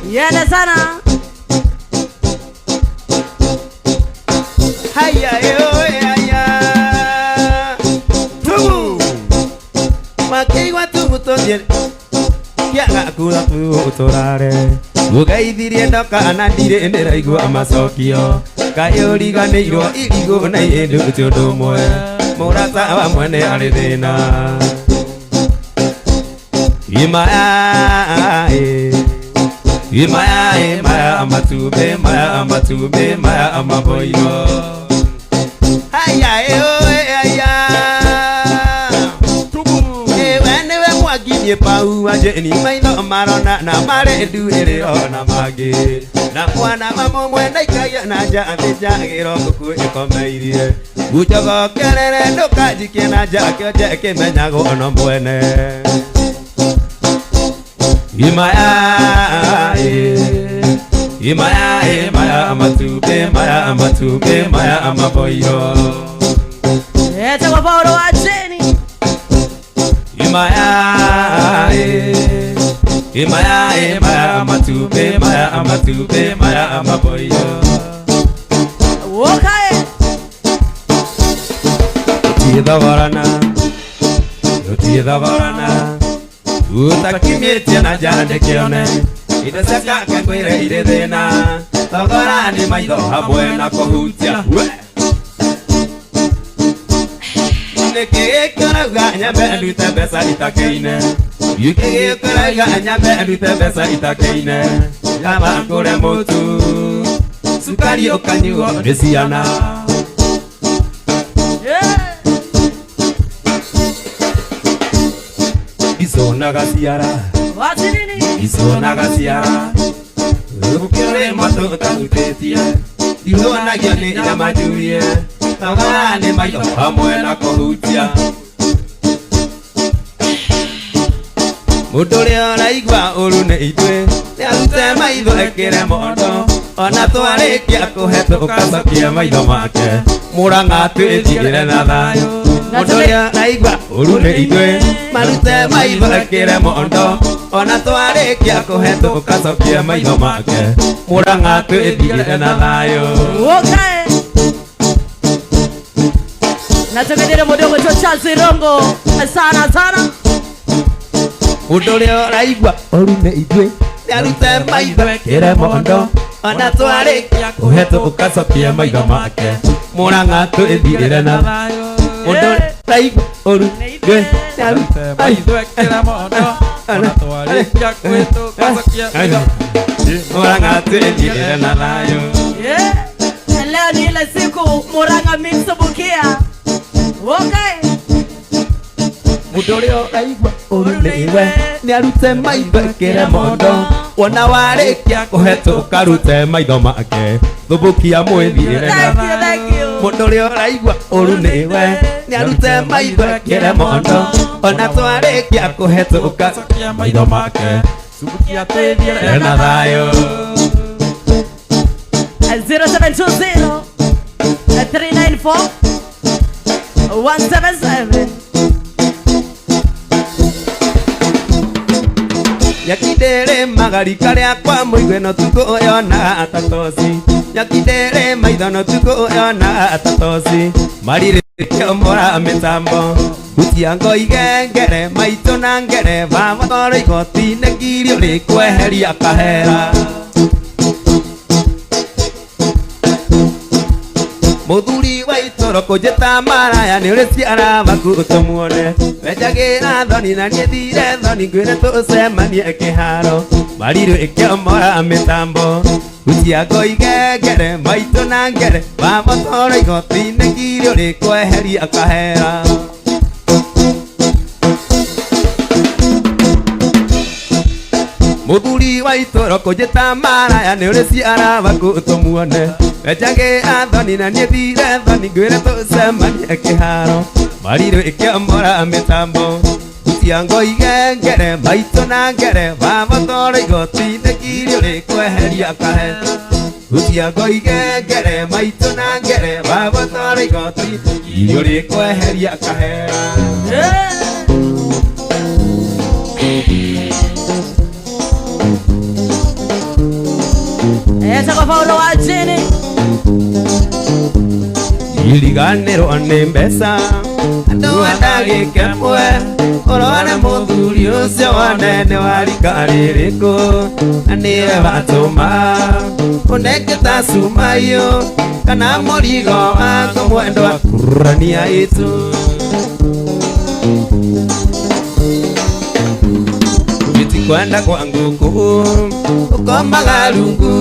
Yende sana. Haya yo haya. Tubu. Makeigwa tubu tothie. Kiaga kura tuturare. Mugeithirie ndoka na ndirĩ ndĩraigua macokio. Kaĩ ũriganĩirwo irigũ na ihĩndũ ti ũndũ ũmwe. Mũrata wa mwene arĩ thĩna. Imaya imaya maya amatumbĩ maya amatumbĩ maya amaboiro. Haya ĩũĩ haya. Ewe nĩwe mwanginie pau wa Jeni maitho marona na marĩ nduĩrĩ ona mangĩ. Na mwana wa mũmwe ndaikagia na nja thĩnjagĩrwo ngũkũ ĩkomeirie. Ngucogokerere ndũkanjikie na nja kĩonje kĩmenyagwo no mwene. Imaya imaya maya amatumbĩ maya amatumbĩ maya amaboiro. Eta kwa Paulo wa Jeni. Imaya imaya maya amatumbĩ maya amatumbĩ maya amaboiro. Okay. Tũtiĩthogorana tũtiĩthogorana ũtakimĩtie na nja ndĩkĩone indo cia kake ngwĩre irĩ thĩna thogora nĩ maitho hamwe na kũhutia. Nĩkĩ gĩkĩrauga nyambe ndute mbeca itakĩine? Gĩkĩ gĩkĩrauga nyambe ndute mbeca itakĩine? Nyama ngũre mũtu cukari ũkanyuo nĩ ciana. Iconaga ciara iconaga ciara ũkĩrĩ moto ũtahutĩtie ihũnagio nĩ nyama njurie thogora nĩ maitho hamwe na kũhutia. Mũndũ ũrĩa ũraigua ũru nĩ ithuĩ nĩarute maitho ekĩre mondo ona twarĩkia kũhetũka maitho make Murang'a twĩtigĩre na thayũ. Mũndũ ũrĩa ũraigua ũru nĩ ithuĩ marute maitho ekĩre mondo ona twarĩkia kũhetũka maitho make Murang'a twĩtigĩre na thayũ. Okay. Nategemea mudogo Charles Rongo sana sana. Mũndũ ũrĩa ũraigua ũru nĩ ithuĩ nĩarute maitho ekĩre mondo ona twarĩkia kũhetũka maitho make Murang'a twĩtigĩre na thayũ. Mũndũ ũrĩa ũraigua ũru nĩ ithuĩ nĩarute maitho ekĩre mondo ona twarĩkia kũhetũka maitho Murang'a twĩtigĩre na thayũ. Leo ni ile siku Murang'a mixbukia. Okay. Mũndũ ũrĩa ũraigua ũru nĩ we nĩarute maitho ekĩre mondo wona warĩkia kũhetũka rute maitho make thũmbũkia mwĩthiĩre na thayũ. Mũndũ ũrĩa ũraigua ũru nĩ we nĩarute maitho ekĩre mondo ona twarĩkia kũhetũka maitho make thũmbũkia twĩthiĩre na thayũ. 0720 394 177. Nyakindere magari karĩa kwa mũigue no tukũ ũyona atatoci. Nyakindere maitho no tukũ ũyona atatoci. Marirĩkia ũmora mĩtambo hutia ngoige ngere maitũ na ngere baba toro igoti-inĩ ngirio rĩkweheria kahera. Mũthuri wa itũro kũnjĩta maraya nĩ ũrĩ ciara waku ũtũmuone. Wenjagĩra thoni na niĩ thire thoni ngwĩre tũcemanie kĩharo. Marirũ ĩkĩomora mĩtambo hutia ngoige ngere maitũ na ngere baba toro igoti-inĩ ngirio rĩkweheria kahera. Mũthuri wa itũro kũnjĩta maraya nĩ ũrĩ ciara waku ũtũmuone. Wenjagĩra thoni na niĩ thire thoni ngwĩre tũcemanie kĩharo. Marirũ ĩkĩomora mĩtambo hutia ngoige ngere maitũ na ngere baba toro igoti-inĩ ngirio rĩkweheria kahera. Hutia ngoige ngere maitũ na ngere baba toro igoti-inĩ ngirio rĩkweheria kahera. Paulo wa Jini. Iriganĩrwo nĩ mbeca andũ a ndagĩka ĩmwe ũrore mũthuri ũcio wone nĩ wa rika rĩrĩkũ na nĩwe watũma ũnenge ta cumaiyũ kana mũrigo waku mwendwa kũrania itu. Kwenda kwa nguku ukomaga rungu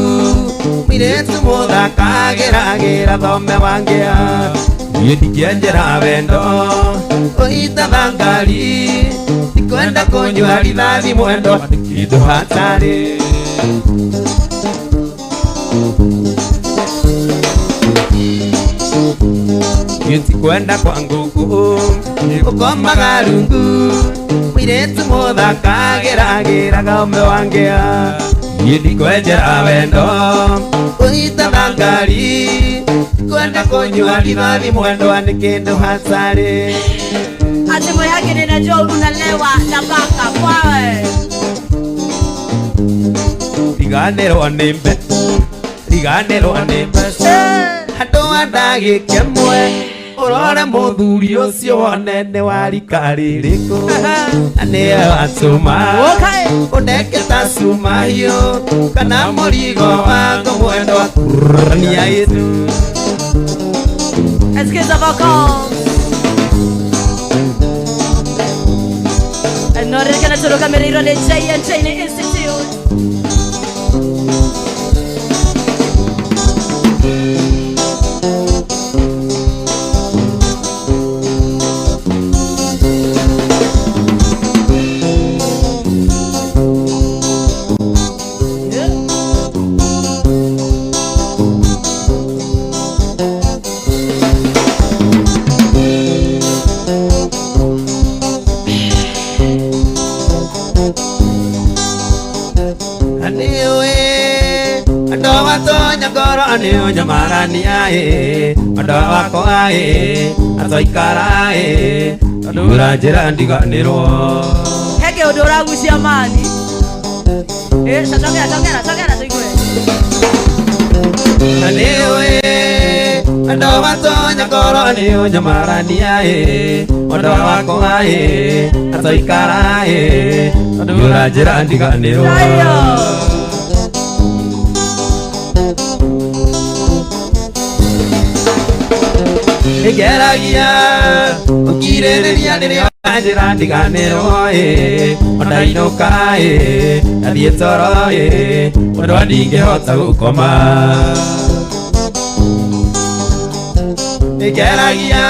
mũirĩtu mũthaka agĩragĩra thome wangĩa niĩ ndingĩenjera wendo ũitaga ngari ndikwenda kũnyua rithathi mwendo kĩndũ hatarĩ. Niĩ tikwenda kwa nguku ukomaga rungu mũirĩtu mũthaka agĩragĩra thome wangĩa niĩ ndikwenjera wendo ũitaga ngari ndikwenda kũnyua rithathi mwendwa nĩ kĩndũ hatarĩ. Ati mwehake ninajua unalewa na baka kwawe. Riganĩrwo nĩ mbe riganĩrwo nĩ mbeca andũ a ndagĩka ĩmwe ũrore mũthuri ũcio wone nĩ wa rika rĩrĩkũ na nĩwe watũma ũnenge ta cumahiũ kana mũrigo waku mwendwa kũrania itu. Excuse vocals. Norerikana tũrũgamĩrĩirwo nĩ J&J Institute. Nyamarania e andũ wakwa e atoikara e ũranjĩra ndiganĩrwo. Heke ũndũ ũragucia mani. Cokera cokera cokera tũigue. Na nĩũĩ andũ matonya ngoro nĩũnyamarania e andũ wakwa e atoikara e ũranjĩra ndiganĩrwo. Ngeragia ũkirĩrĩria rĩrĩa ũranjĩra ndiganĩrwo ĩ ona inũka ĩ ndathiĩ toro ĩ ũndũ ndingĩhota gũkoma. Ngeragia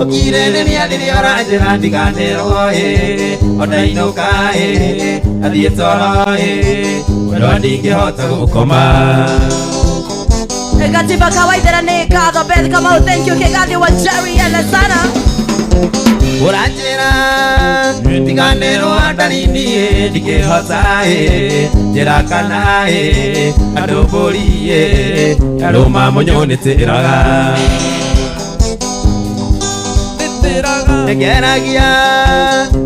ũkirĩrĩria rĩrĩa ũranjĩra ndiganĩrwo ĩ ona inũka ĩ ndathiĩ toro ĩ ũndũ ndingĩhota gũkoma. Katiba kawaida ni kadha Beth Kamau, thank you Kigathi wa Jerry Elezana. Ũranjĩra ndiganĩrwo ndarĩ niĩ ndingĩhota ĩ njĩra kana ĩ andũ mbũri ĩ arũma mũnyonĩtĩraga. Ngeragia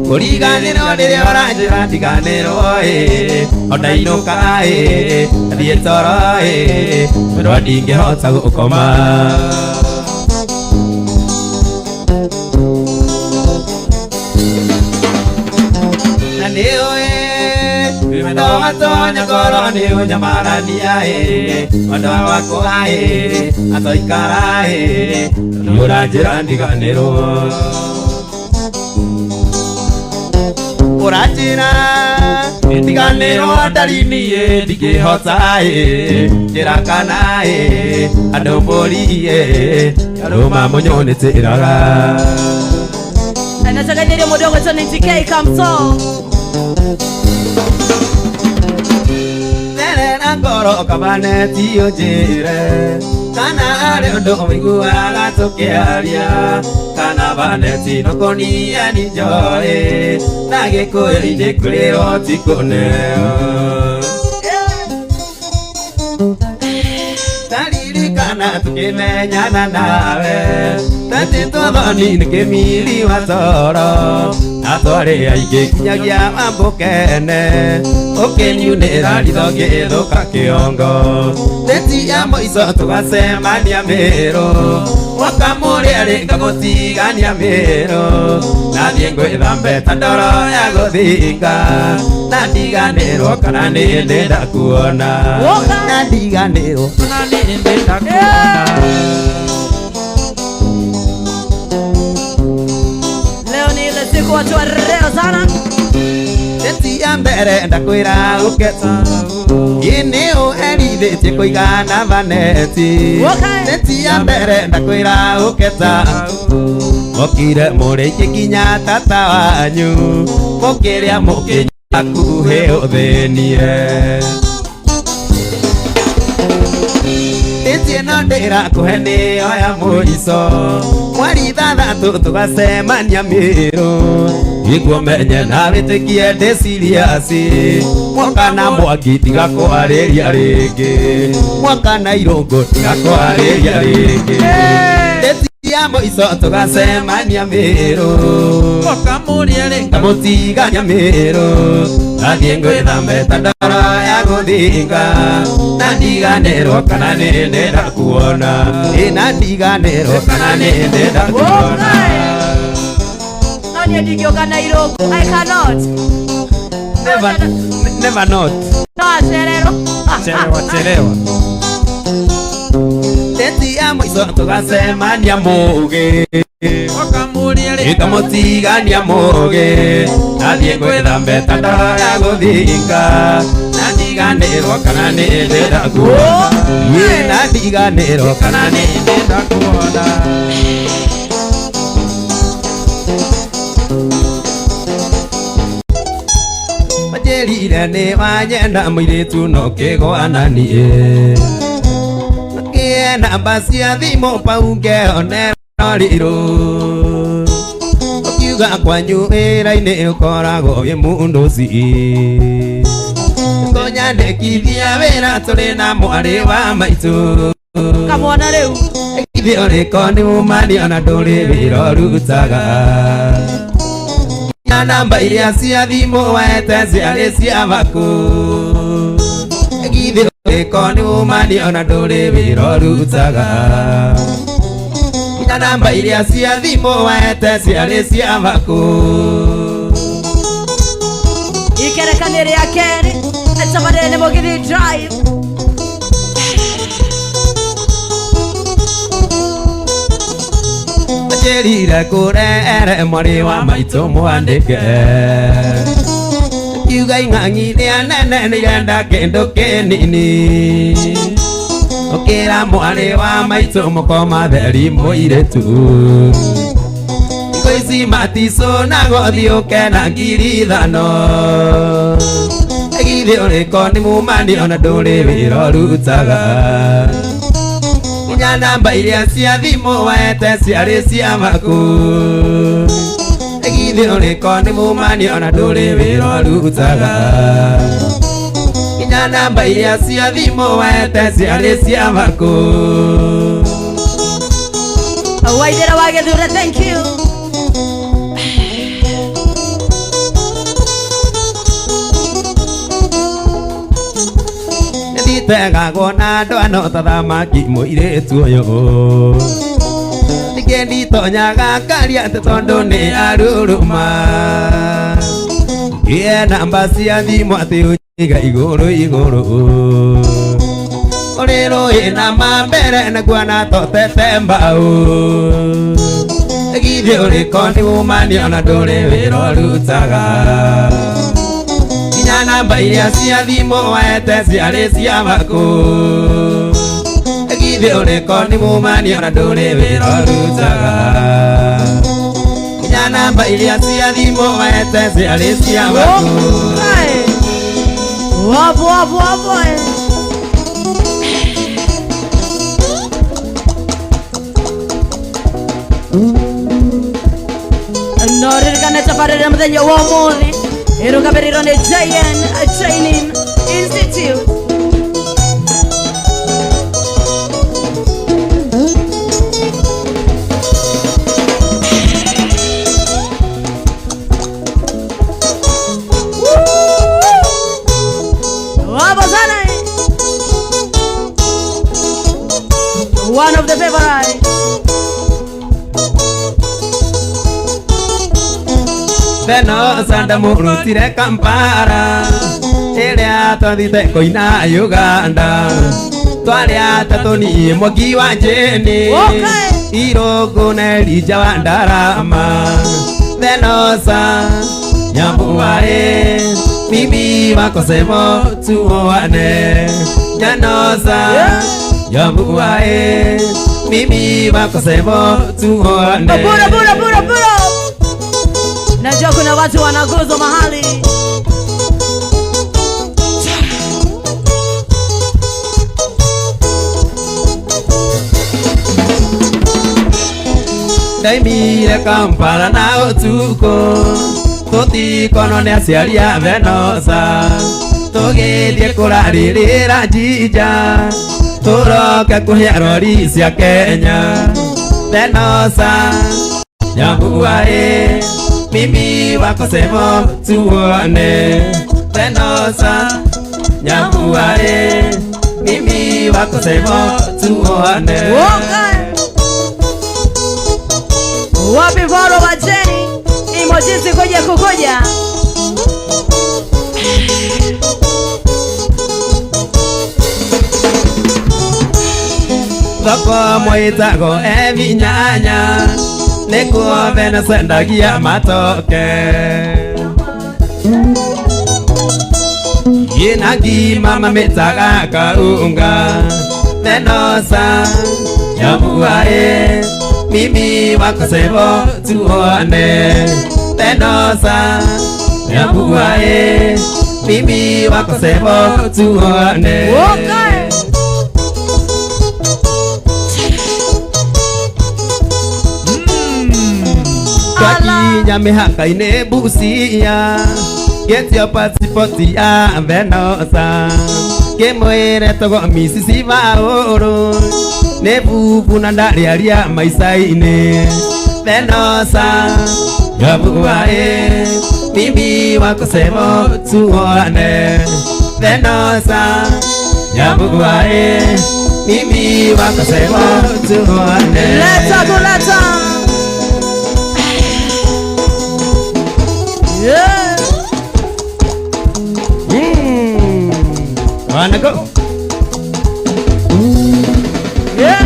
kũriganĩrwo rĩrĩa ũranjĩra ndiganĩrwo ĩ ona inũka ĩ ndathiĩ toro ĩ mwendwa ndingĩhota gũkoma. Na nĩũĩ andũ matonya ngoro nĩũnyamarania ĩ mwendwa wakwa ĩ atoikara ĩ ũranjĩra ndiganĩrwo. Ũranjĩra ndiganĩrwo ndarĩ niĩ ndingĩhota ĩ njĩra kana ĩ andũ mbũri ĩ arũma mũnyonĩtĩraga. Anatakajeria mudogo Tony TK Kamso. Therera ngoro kabaneti ũnjĩre kana arĩ ũndũ ũiguaga tũkĩaria kana baneti nũkũnia nĩ njoĩ na gĩkũyũ-inĩ kwĩrwo ti kũneo. Taririkana tũkĩmenyana nawe Tatĩtwo thoni nĩ kĩmiri wa toro na twarĩ aingĩ nginyagia wambũkene ũkĩniunĩra ritho ngĩthũka kĩongo tĩti ya mũico tũgacemania Mĩrũ woka mũrĩa rĩ ngagũtigania Mĩrũ nathiĩ ngwĩthambe ta ndoro ya gũthinga na ndiganĩrwo kana nĩ ndĩnda kuona na ndiganĩrwo kana nĩ ndĩnda kuona. Leo ni ile siku watu wa reo sana. Tĩti ya mbere ndakwĩra ũke ĩ nĩ ũherithĩtie kũigana vaneti. Tĩti ya mbere ndakwĩra ũke ta mokire mũrĩingĩ nginya tata wanyu mũkĩrĩa mũkĩnyua hakuhĩ ũthĩnie. Tĩti ĩno ndĩrakũhe nĩyo ya mũico mweri ithathatũ tũgacemania Mĩrũ nĩguo menye na wĩtĩkie ndĩ serious mwaka na mwaki tiga kwarĩria rĩngĩ mwaka na irũngũ tiga kwarĩria rĩngĩ tĩti ya mũico tũgacemania Mĩrũ Woka mũrĩa rĩ ngamũtigania Mĩrũ nathiĩ ngwĩthambe ta ndoro ya gũthinga na ndiganĩrwo kana nĩ ndĩnda kuona ĩ na ndiganĩrwo kana nĩ ndĩnda kuona. No niĩ ndingĩũka na irũngũ. I cannot. Never, never not. No acererwo. Chelewa chelewa. Tĩti ya mũico tũgacemania mũgĩ Woka mũrĩa rĩ ngamũtigania mũgĩ nathiĩ ngwĩthambe ta ndoro ya gũthinga na ndiganĩrwo kana nĩ ndĩnda kuona ĩ na ndiganĩrwo kana nĩ ndĩnda kuona. Manjĩrire nĩ wanyenda mũirĩtu no kĩgwa na niĩ kĩe namba cia thimũ pau ngĩonera rirũ ũkiuga kwanyu wĩra-inĩ ũkoragwo wĩ mũndũ ci ngũnyandĩkithia wĩra tũrĩ na mwarĩ wa maitũ Kamwana rĩu. Githĩ ũrĩko nĩ ũmani ona ndũrĩ wĩra ũrutaga na namba iria cia thimũ waete ciarĩ cia baku githĩ ũrĩko nĩ ũmani ona ndũrĩ wĩra ũrutaga na namba iria cia thimũ waete ciarĩ cia baku. Ikerekani rĩa kerĩ tabarĩre nĩ Mũgithi Drive. Njĩrire kũrere mwarĩ wa maitũ mwandĩke kiuga ing'ang'i rĩa nene nĩirenda kĩndũ kĩnini ũkĩra mwarĩ wa maitũ mũkoma theri mũirĩtu thikũ ici maticũnagwo thiĩ ũke na 5,000 githĩ ũrĩko nĩ mumani ona ndũrĩ wĩra ũrutaga nginya namba iria cia thimũ waete ciarĩ cia baku githĩ ũrĩko nĩ mumani ona ndũrĩ wĩra ũrutaga nginya namba iria cia thimũ waete ciarĩ cia baku. Waithĩra wa Gĩthure, thank you. Nĩnditegagwo na andũ ano ta thamaki mũirĩtu ũyũ ningĩ nditonyaga ngaria atĩ tondũ nĩ aruruma ngĩe namba cia thimũ atĩ ũnjiga igũrũ igũrũ ũrĩ rũĩ na mambere naguo na totete mbaũ githĩ ũrĩko nĩ ũmani ona ndũrĩ wĩra ũrutaga nginya namba iria cia thimũ waete ciarĩ cia baku githĩ ũrĩko nĩ mũmani ona ndũrĩ wĩra ũrutaga nginya namba iria cia thimũ waete ciarĩ cia baku. Wapo wapo wapo. No ririkane tabarĩre mũthenya wa ũmũthĩ ĩrũgamĩrĩirwo nĩ JN Training Institute. the favorite. Venosa ndamũrutire Kampala ĩrĩa twathite kũina Uganda twarĩ atatũ niĩ Mwangi wa Jane Irũngũ na Elijah wa Ndarama Venosa Nyambuae mimi wakosemo tuoane Nyanosa Nyambuae mimi wakosemo tuoane. Bura bura bura bura. Najua kuna watu wanaguzwa mahali. Ndaimire Kampala na ũtukũ tũtikono nĩ aciari a Venosa tũgĩthiĩ kũrarĩrĩra Jinja tũroke kũhĩa rori cia Kenya Venosa Nyambuae mimi wakosemo tuone Venosa Nyambuae mimi wakosemo tuone. Wapi voro wa Jenny emojisi kuja kukuja. Thoko mwĩtagwo Evinyanya nĩkuo Venosa endagia matoke ĩna ngima mamĩtaga kaunga Venosa Nyambuae mimi wakosemo tuone Venosa Nyambuae mimi wakosemo tuone. Twakinya mĩhaka-inĩ Busia gĩtio pasipoti ya Venosa kĩmwĩre tũgomicisi Paũlũ nĩ bubu na ndarĩaria maica-inĩ Venosa Nyambuae mimi wakosemo tuone Venosa Nyambuae mimi wakosemo tuone. Leta kuleta. Yeah. Wanna go? Yeah.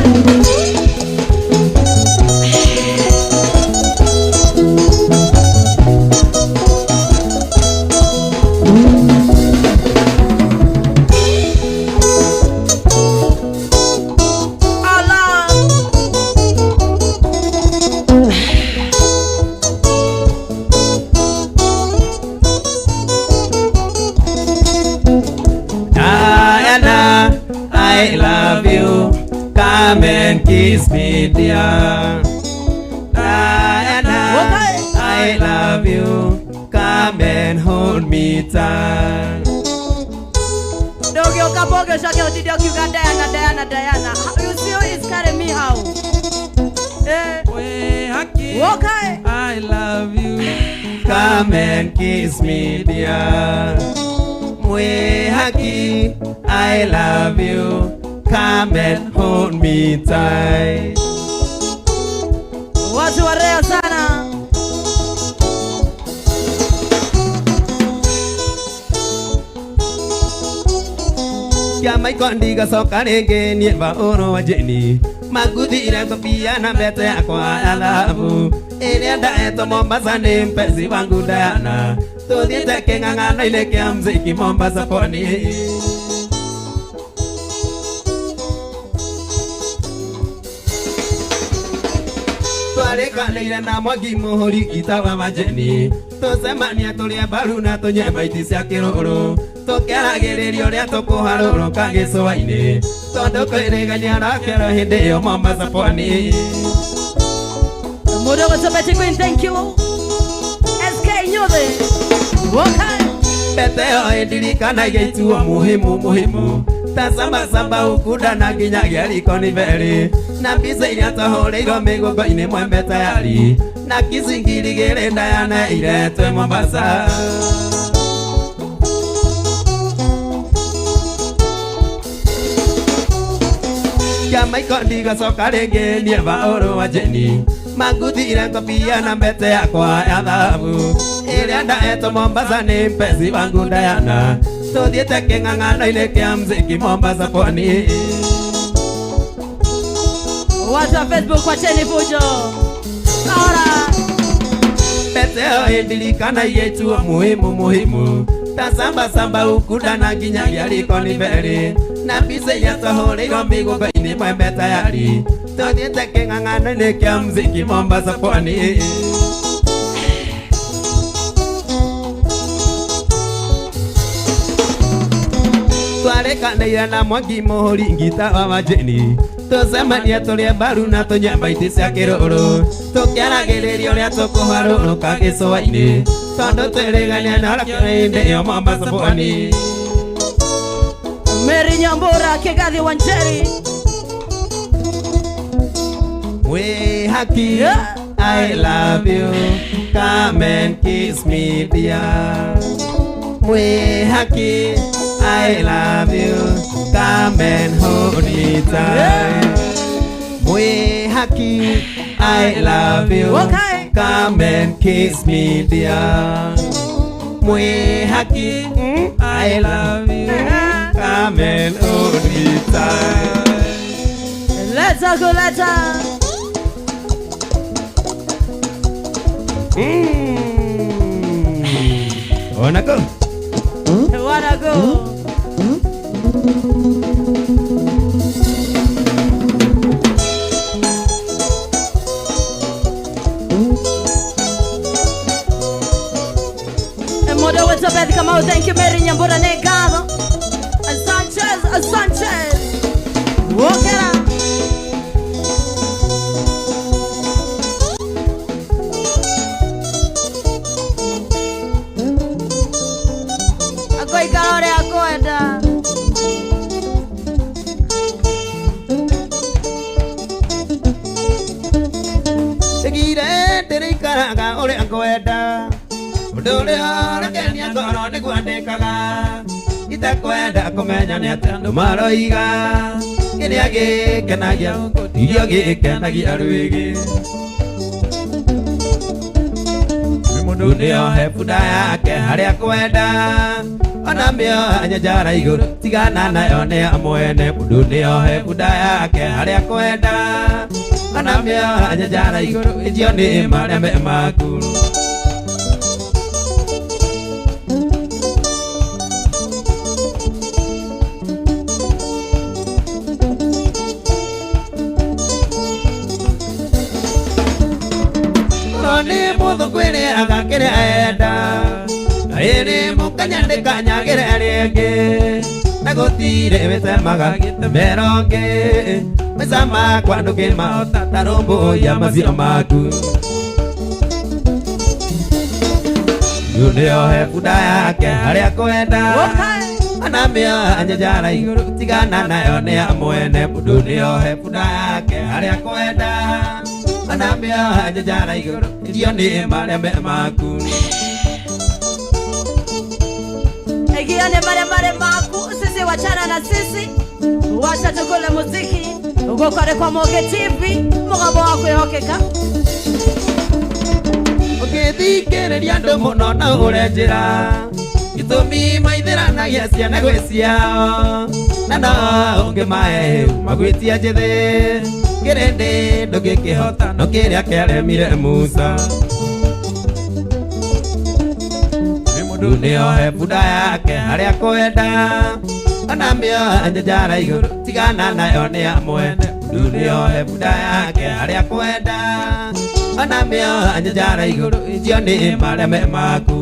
Allah. Diana, I love you. Come and kiss me, dear. Diana, I love you. Come and hold me tight. Dogi okaboge shake otidi okiuga Diana, Diana, Diana. You see who is carrying me how? Eh. We haki. Okay. I love you. Come and kiss me, dear. Mwe haki, I love you. Come and hold me tight. Watu warea sana. Kĩama ikondi gacoka rĩngĩ niĩ Paũlũ wa Jane maguthire ngobia na mbete yakwa ya thahabu ĩrĩa ndaetwo Mombasa nĩ mpenzi wangu Diana tũthiĩte kĩng'ang'ano-inĩ kĩa mziki Mombasa pwani. Twarĩkanĩire na Mwangi mũhũri gita wa Majeni tũcemania tũrĩe mbaru na tũnyue baiti cia kĩrũrũ tũkĩaragĩrĩria ũrĩa tũkũharũrũka gĩcũa-inĩ tondũ kwĩrĩgania rakero hĩndĩ ĩyo Mombasa pwani. Mudogo Tobeti Queen, thank you. SK Nyothe. Okay. Mbete ĩyo ĩndirikanagia ituo muhimu muhimu ta samba ukuda na nginyagia riko nĩ berĩ na mbica iria twahũrĩirwo mĩgongo-inĩ mwembe tayari na kicingiri gĩrĩ Diana iretwe Mombasa. Maiko ndigacoka rĩngĩ niĩ Paũlũ wa Jeni manguthire ngobia na mbete yakwa ya thahabu ĩrĩa ndaetwo Mombasa nĩ mpenzi wangu Diana tũthiĩte kĩng'ang'ano-inĩ kĩa mziki Mombasa pwani. Watu wa Facebook wacheni fujo. Ahora. Pete ĩyo ĩndirikanagia itua muhimu muhimu ta samba samba ukuda na nginyagia riko-ni mbere na mbica iria twahũrĩirwo mĩgũnda-inĩ mwembe tayari tũthiĩte kĩng'ang'ano-inĩ kĩa mziki Mombasa pwani. Twarĩkanĩire na Mwangi mũhũri ngita wa Majeni tũcemanie tũrĩe mbaru na tũnyue mbaiti cia kĩrũrũ tũkĩaragĩrĩria ũrĩa tũkũharũrũka gĩcũa-inĩ tondũ twĩrĩgania na hĩndĩ ĩyo Mombasa pwani. Mary Nyambura Kigathi Wanjeri. Mwĩ haki. Yeah. I love you, come and kiss me dear. Mwĩ haki, I love you, come and hold me tight. Mwĩ haki, I love you, Okay. come and kiss me dear. Mwĩ haki, I love you, come and hold me tight. Let's go, let's go. Wanna go? Wanna go? Modo wetu Beth Kamau, thank you Mary Nyambura Negado. Sanchez, Sanchez. Wokera. Agoikara ũrĩa akwenda. Ndigire ndĩrĩikaraga ũrĩa ngwenda ũndũ ũrĩa ũrakenia ngoro nĩguo ndĩkaga itekwenda kũmenya nĩ atĩ andũ maroiga kĩrĩa gĩkenagia irio gĩkenagia rwĩgĩ mũndũ nĩohe bunda yake harĩa kwenda ona mĩoha nyanjara igũrũ tigana nayo nĩ ya mwene mũndũ nĩohe bunda yake harĩa kwenda ona mĩoha nyanjara igũrũ ĩtio nĩ marĩa me maku. Nĩ mũthũ kwĩrĩaga kĩrĩa enda na ĩrĩ mũkanya ndĩkanyagĩre rĩngĩ na gũtirĩ wĩtemaga gĩtemero ngĩ maica makwa ndũngĩmahota ta rũmbũiya macio maku. Rĩu nĩohe bunda yake harĩa kwenda ona mĩoha nyanjara igũrũ tigana nayo nĩ ya mwene mũndũ nĩohe bunda yake harĩa kwenda ona mĩoha nyanjara igũrũ irio nĩ marĩa me maku. Igia nĩ marĩa marĩ maku, sisi wachana na sisi, wacha tukule muziki gũkore kwa Mũgĩ TV mũgambo wa kwĩhokeka. Ũngĩthikĩrĩria andũ mũno no ũre njĩra itũmi maithĩranagia ciana gwĩ ciao na no ũngĩmahe magwĩtia njĩthĩ kĩrĩndĩ ndũngĩkĩhota no kĩrĩa kĩaremire Musa. Mũndũ nĩohe bunda yake harĩa kwenda ona mĩoha nyanjara igũrũ tigana nayo nĩ ya mwene mũndũ nĩohe bunda yake harĩa kwenda ona mĩoha nyanjara igũrũ ĩtio nĩ marĩa me maku.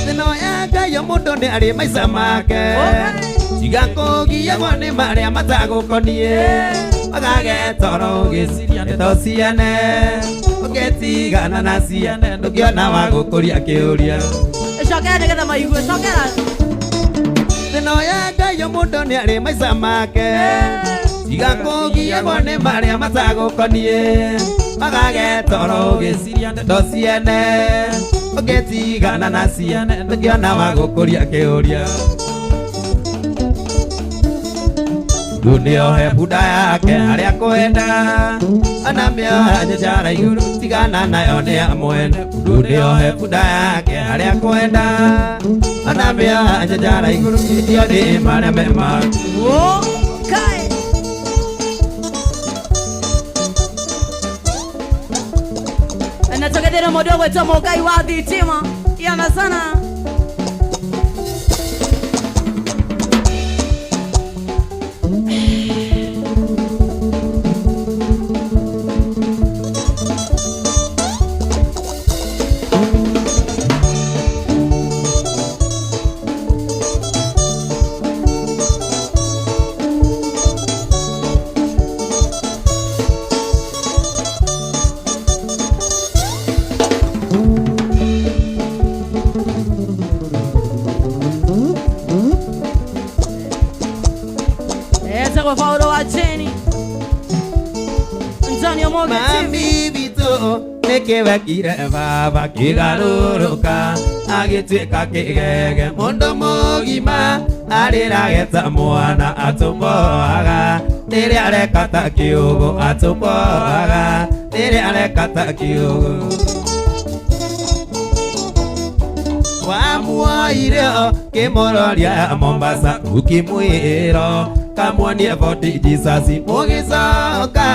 Thĩno ya Ngai o mũndũ nĩ arĩ maica make tiga kũgiagwo nĩ marĩa matagũkoniĩ wagage toro ũgĩciria ndeto ciene ũngĩtigana na ciene ndũngĩona wa gũkũria kĩũria. Cokera nĩgetha maigue, cokera. Thĩno ya Ngai o mũndũ nĩ arĩ maica make Tiga kũgiagwo nĩ marĩa matagũkoniĩ magage toro ũgĩciria ndeto ciene ũngĩtigana na ciene ndũngĩona wa gũkũria kĩũria Nĩohe bunda yake harĩa kwenda ona mĩoha nyanjara igũrũ tigana nayo nĩ ya mwene nĩohe bunda yake harĩa kwenda ona mĩoha nyanjara igũrũ icio nĩ marĩa me maku Okay. Natokethera mũndũ ũgwĩtwo Mũngai wa thitima yama sana. Etagwo Paulo wa Jeni ndani ya Moge TV. Mami witũ nĩkĩ wekire baba kĩgarũrũka agĩtuĩka kĩgege mũndũ mũgima arĩrage ta mwana atũmboaga rĩrĩa areka ta kĩũgũ atũmboaga rĩrĩa areka ta kĩũgũ wamuoire kĩmũroria Mombasa ũkĩmwĩro kamwonie boti Jesus mũgĩcoka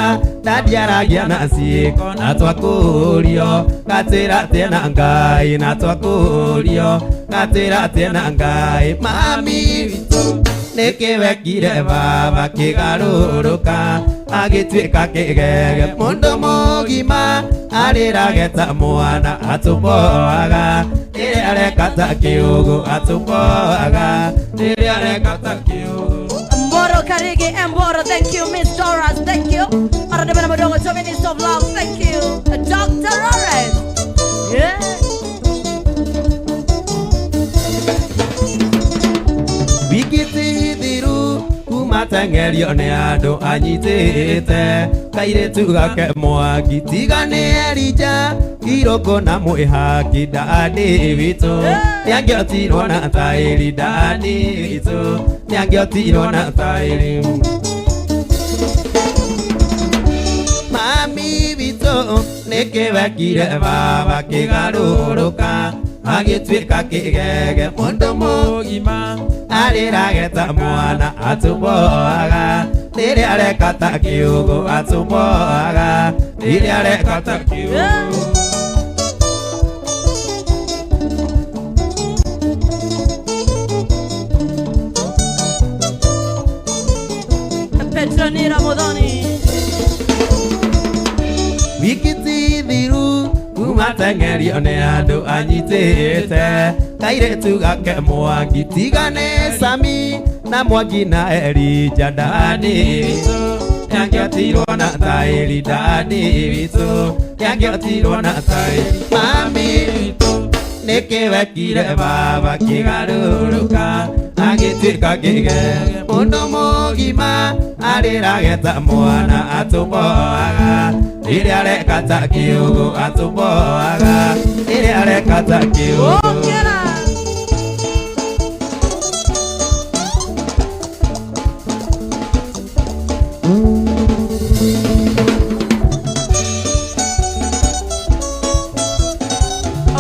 ndandiaragia na ciĩko na twakũrio gatĩra tena Ngai na twakũrio gatĩra tena Ngai mami witũ nĩkĩ wekire baba kĩgarũrũka agĩtuĩka kĩgege mũndũ mũgima arĩrage ta mwana atũmboaga rĩrĩa areka ta kĩũgũ atũmboaga rĩrĩa areka ta kĩũgũ Mboro Karigi Mboro, thank you Miss Doris, thank you. Aradebana Modongo, to Minister of Love, thank you. Dr. Lawrence. Yeah. Wiki ti thiru kuma teng'erio nĩ andũ anyitĩte kairĩtu gake mwaki tiga nĩ Elija irũngũ na mwĩhaki ndani witũ nĩangĩotirwo na taĩri ndani witũ nĩangĩotirwo na taĩri Mami witũ nĩkĩ wekire baba kĩgarũrũka agĩtuĩka kĩgege mũndũ mũgima arĩrage ta mwana atũmboaga rĩrĩa areka ta kĩũgũ atũmboaga rĩrĩa areka ta kĩũgũ Yeah. Petronira Modoni. Wiki ti thiru kuma teng'erio nĩ andũ anyitĩte kairĩtu gake mwaki tiga nĩ Sami na mwaki na Elija ndani witũ nĩangĩotirwo na taĩri ndani witũ nĩangĩotirwo na taĩri mami witũ nĩkĩ wekire baba kĩgarũrũka agĩtuĩka kĩgege mũndũ mũgima arĩrage ta mwana atũmboaga rĩrĩa areka ta kĩũgũ atũmboaga rĩrĩa areka ta kĩũgũ Okera.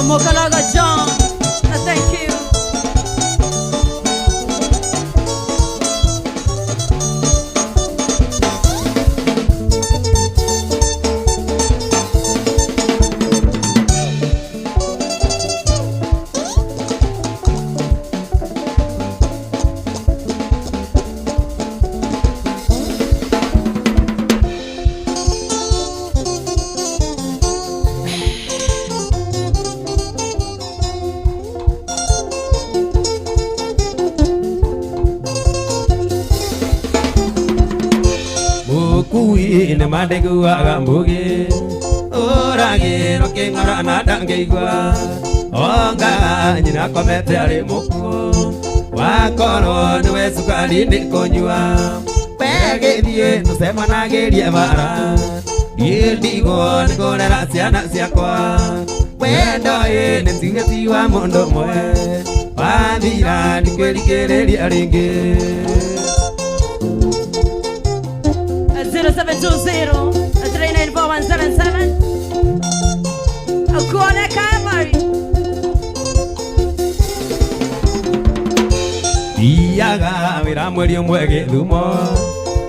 Mokalaga John, thank you. Mũkui nĩ mandĩguaga mbũgĩ ũragĩrwo kĩng'ora na ndangĩigua onga nyina akomete arĩ mũkuũ wakorwo nĩwe cukari nĩ kũnyua Wegĩthiĩ tũcemanagĩrie bara Niĩ ndigwo nĩ kũrera ciana ciakwa Wendo ĩ nĩ tuge ti wa mũndũ ũmwe Wathira ndikwĩrikĩrĩria rĩngĩ 0720 394177 Kuone Calvary. Thiaga wĩra mweri ũmwe gĩthumo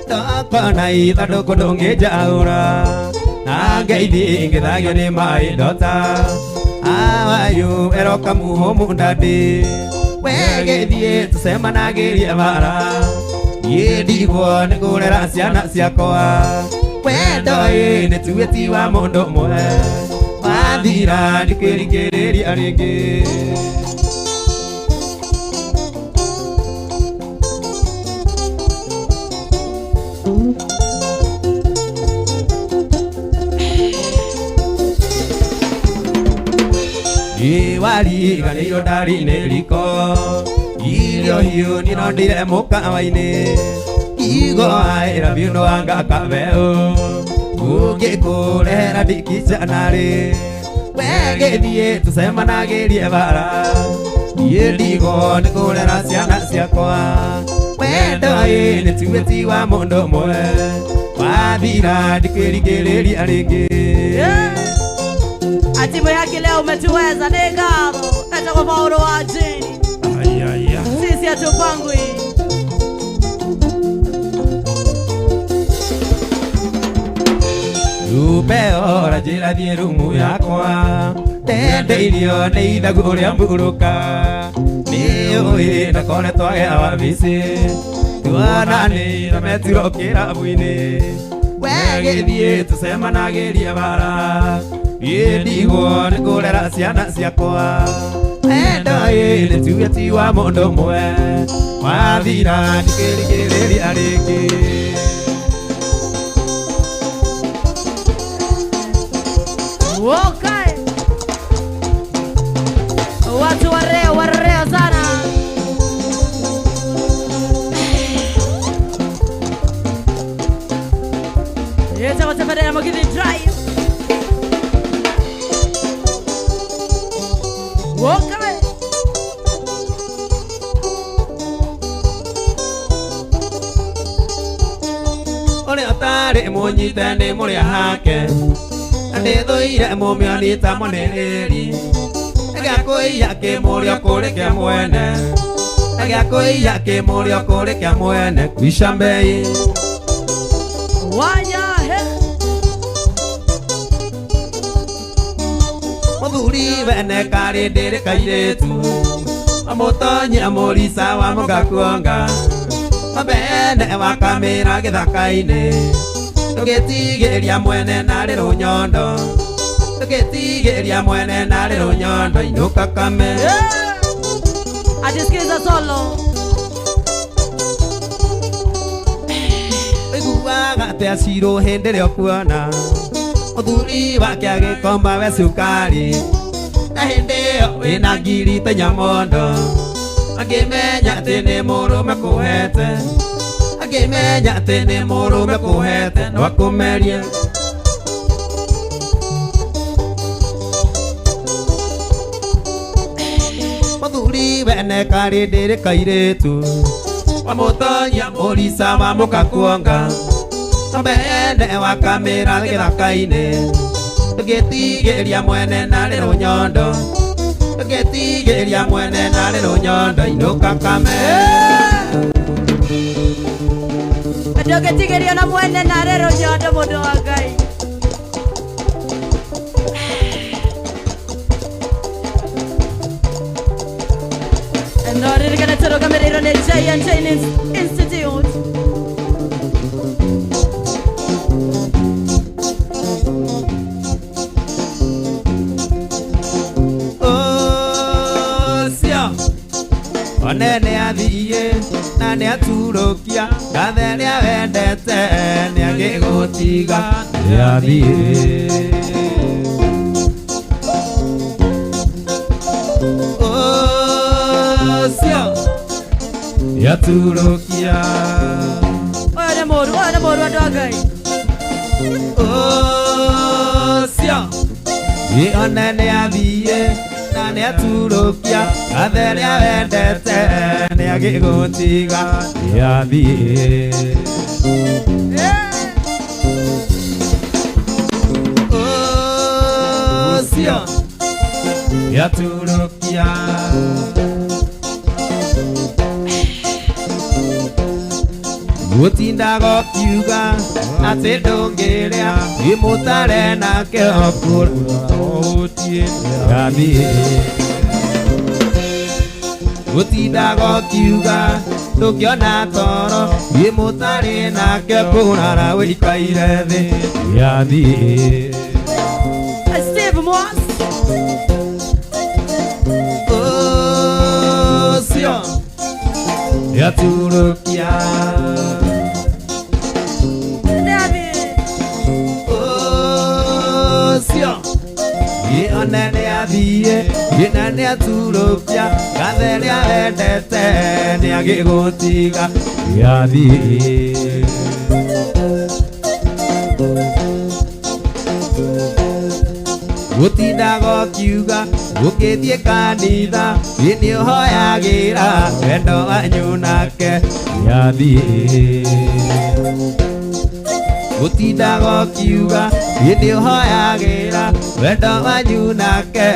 Ndokona ithandũkũ ndũngĩnjaũra Na ngeithi ngĩthagio nĩ maĩ ndota Awayu eroka muhomu ndandĩ Wegĩthiĩ tũcemanagĩrie bara Niĩ ndigwo nĩ kũrera ciana ciakwa Wendo ĩ nĩ tuge ti wa mũndũ ũmwe Wathira ndikwĩrikĩrĩria rĩngĩ Iwariganĩirwo ndari-inĩ riko Irio hiũ niĩ no ndire mũkawa-inĩ Igo aĩra biũ anga kabeũ Ũngĩkũrehera ndikicanarĩ Wegĩthiĩ tũcemanagĩrie bara Niĩ ndigwo nĩ kũrera ciana ciakwa Wendo ĩ nĩ tuge ti wa mũndũ ũmwe Wathira ndikwĩrikĩrĩria rĩngĩ Yeah. Atimu yake leo umetuweza ni ngatho etagwo Paulo wa Jane. Sisi hatupangwi. Rubeora njĩra thiĩ rumu yakwa Ndende irio nĩ ithagu ũrĩa mburũka Nĩũĩ ndakoretwo agĩa wabici Tuonanĩire metirwo kĩrabu-inĩ Wegĩthiĩ tũcemanagĩrie bara Niĩ ndigwo nĩ kũrera ciana ciakwa Wendo ĩ nĩ tuge ti wa mũndũ ũmwe Wathira ndikĩrigĩrĩria rĩngĩ Okay. Watu wareo wareo sana. Yeta watafadhali Mugithi Drive. Okay. Ũrĩa ũtarĩ mũnyite nĩ mũrĩa hake Ndĩthũire mũmĩoni ta mũnĩrĩri Gĩakũiya kĩmũrĩo kũrĩ kĩa mwene Gĩakũiya kĩmũrĩo kũrĩ kĩa mwene Kwisha mbei Wanya he. Mũthuri wene karĩ ndĩrĩ kairĩtu Amũtonyi amũrica wa mũgakuonga Mabene wakamĩra gĩthaka-inĩ Tũgĩtigĩria mwene narĩ rũnyondo Tũgĩtigĩria mwene narĩ rũnyondo Inũka kame Yeah. Atisikiza solo. Ũiguaga atĩa Shiro hĩndĩ ĩrĩa ũkuona Mũthuri wake agĩkomba we cukari Na hĩndĩ ĩyo wĩna ngiri ta nyamondo Angĩmenya atĩ nĩ mũrũme kũhete Angĩmenya atĩ nĩ mũrũme kũhete no akũmerie Mũthuri wene karĩ ndĩrĩ kairĩtu Wamũtonya mũrica wa mũkakuonga Mbene wakamĩra gĩthaka-inĩ Tũgĩtigĩria mwene narĩ rũnyondo Tũgĩtigĩria mwene narĩ rũnyondo Inũka kame Ndũngĩtigĩrio na mwene narĩ rũnyondo mũndũ wa Ngai. No ririkane tũrũgamĩrĩirwo nĩ Giant Training Institute. Ũcio one nĩ athiĩ na nĩ aturũkia ngathe rĩa wendete nĩ agĩgũtiga nĩ athiĩ Ũcio nĩ aturũkia Ũyũ nĩ Andũ a Ngai. Ũcio ĩone nĩ athiĩ na nĩ aturũkia gathe rĩa wendete nĩ agĩgũtiga nĩ athiĩ. Ũcio nĩ aturũkia. Gũtindaga ũkiuga atĩ ndũngĩrĩa ĩ mũtare nake okũrora Ũtie. Gathiĩ. Gũtindaga ũkiuga ndũngĩona toro ĩ mũtarĩ nake kũrara wĩikaire thĩ yathiĩ. Steve Moss. Ũcio nĩaturũkia. Nĩ athiĩ. Ũcio ĩone nĩ athiĩ ĩna nĩ aturũkia gathe rĩa wendete nĩ agĩgũtiga yathiĩ. Gũtindaga ũkiuga ũkĩthiĩ kanitha ĩ nĩ ũhoyagĩra wendo wanyu nake yathiĩ. Gũtindaga ũkiuga ĩ nĩ ũhoyagĩra wendo wanyu nake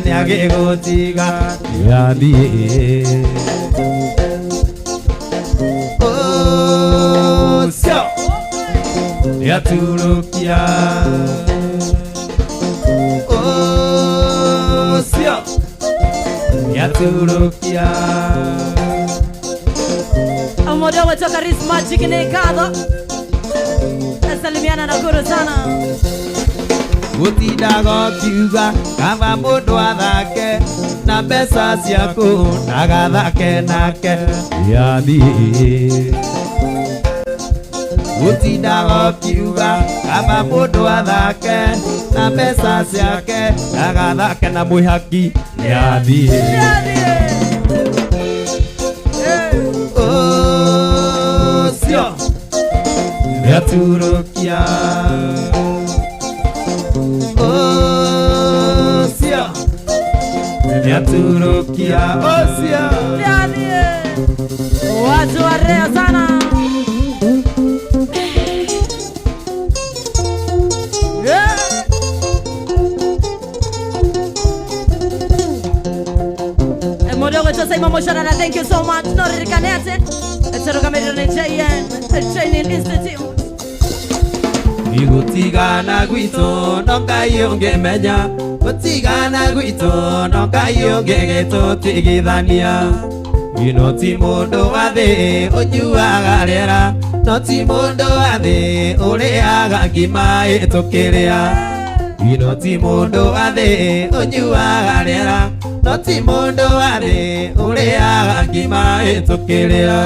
nĩ agĩgũtiga yathiĩ. Ũcio nĩ aturũkia. Ũcio nĩ aturũkia. Mmoja wetu charismatic nĩ ngatho. Nasalimiana na guru sana. Gũtindaga ũkiuga kaba mũndũ athake na mbeca ciaku ndagathake nake yathiĩ. Gũtindaga ũkiuga kaba mũndũ athake na mbeca ciake ndagathake na mwĩhaki yathiĩ. Nĩ athiĩ. Ũcio nĩaturũkia. Ũcio nĩaturũkia. Ũcio Nĩ athiĩ. Watu warea sana. Yeah. Mudogo Simon Mosharara, thank you so much. Noririkane atĩ tũrũgamĩrĩirwo nĩ JN Training Institute. Gũtigana gwitũ no Ngai ũngĩmenya gũtigana gwitũ no Ngai ũngĩgĩtũtigithania ino ti mũndũ wa thĩ ũnyuaga rĩera no ti mũndũ wa thĩ ũrĩaga ngima ĩtũkĩrĩa ino ti mũndũ wa thĩ ũnyuaga rĩera no ti mũndũ wa thĩ ũrĩaga ngima ĩtũkĩrĩa.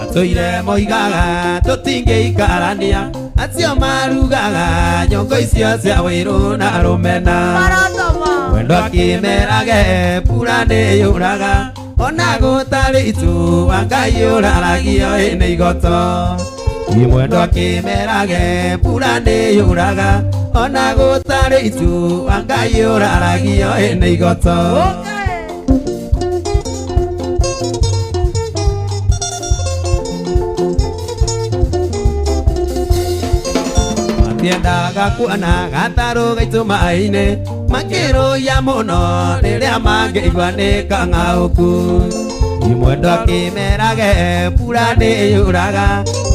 Atũire moigaga tũtingĩikarania acio marugaga nyongo icio cia wĩrũ na rũmena. Maratoma. Wendo akĩmerage mbura nĩ yuraga ona gũtarĩ itua Ngai ũraragio ĩ nĩ igoto. Mwendo akĩmerage mbura nĩ yuraga ona gũtarĩ itua Ngai ũraragio ĩ nĩ igoto. Okay. Matiendaga kuona gatarũ gaitũ maĩ-inĩ makĩrũia mũno rĩrĩa mangĩigua nĩ kang'aũku. Mwendo akĩmerage mbura nĩ yuraga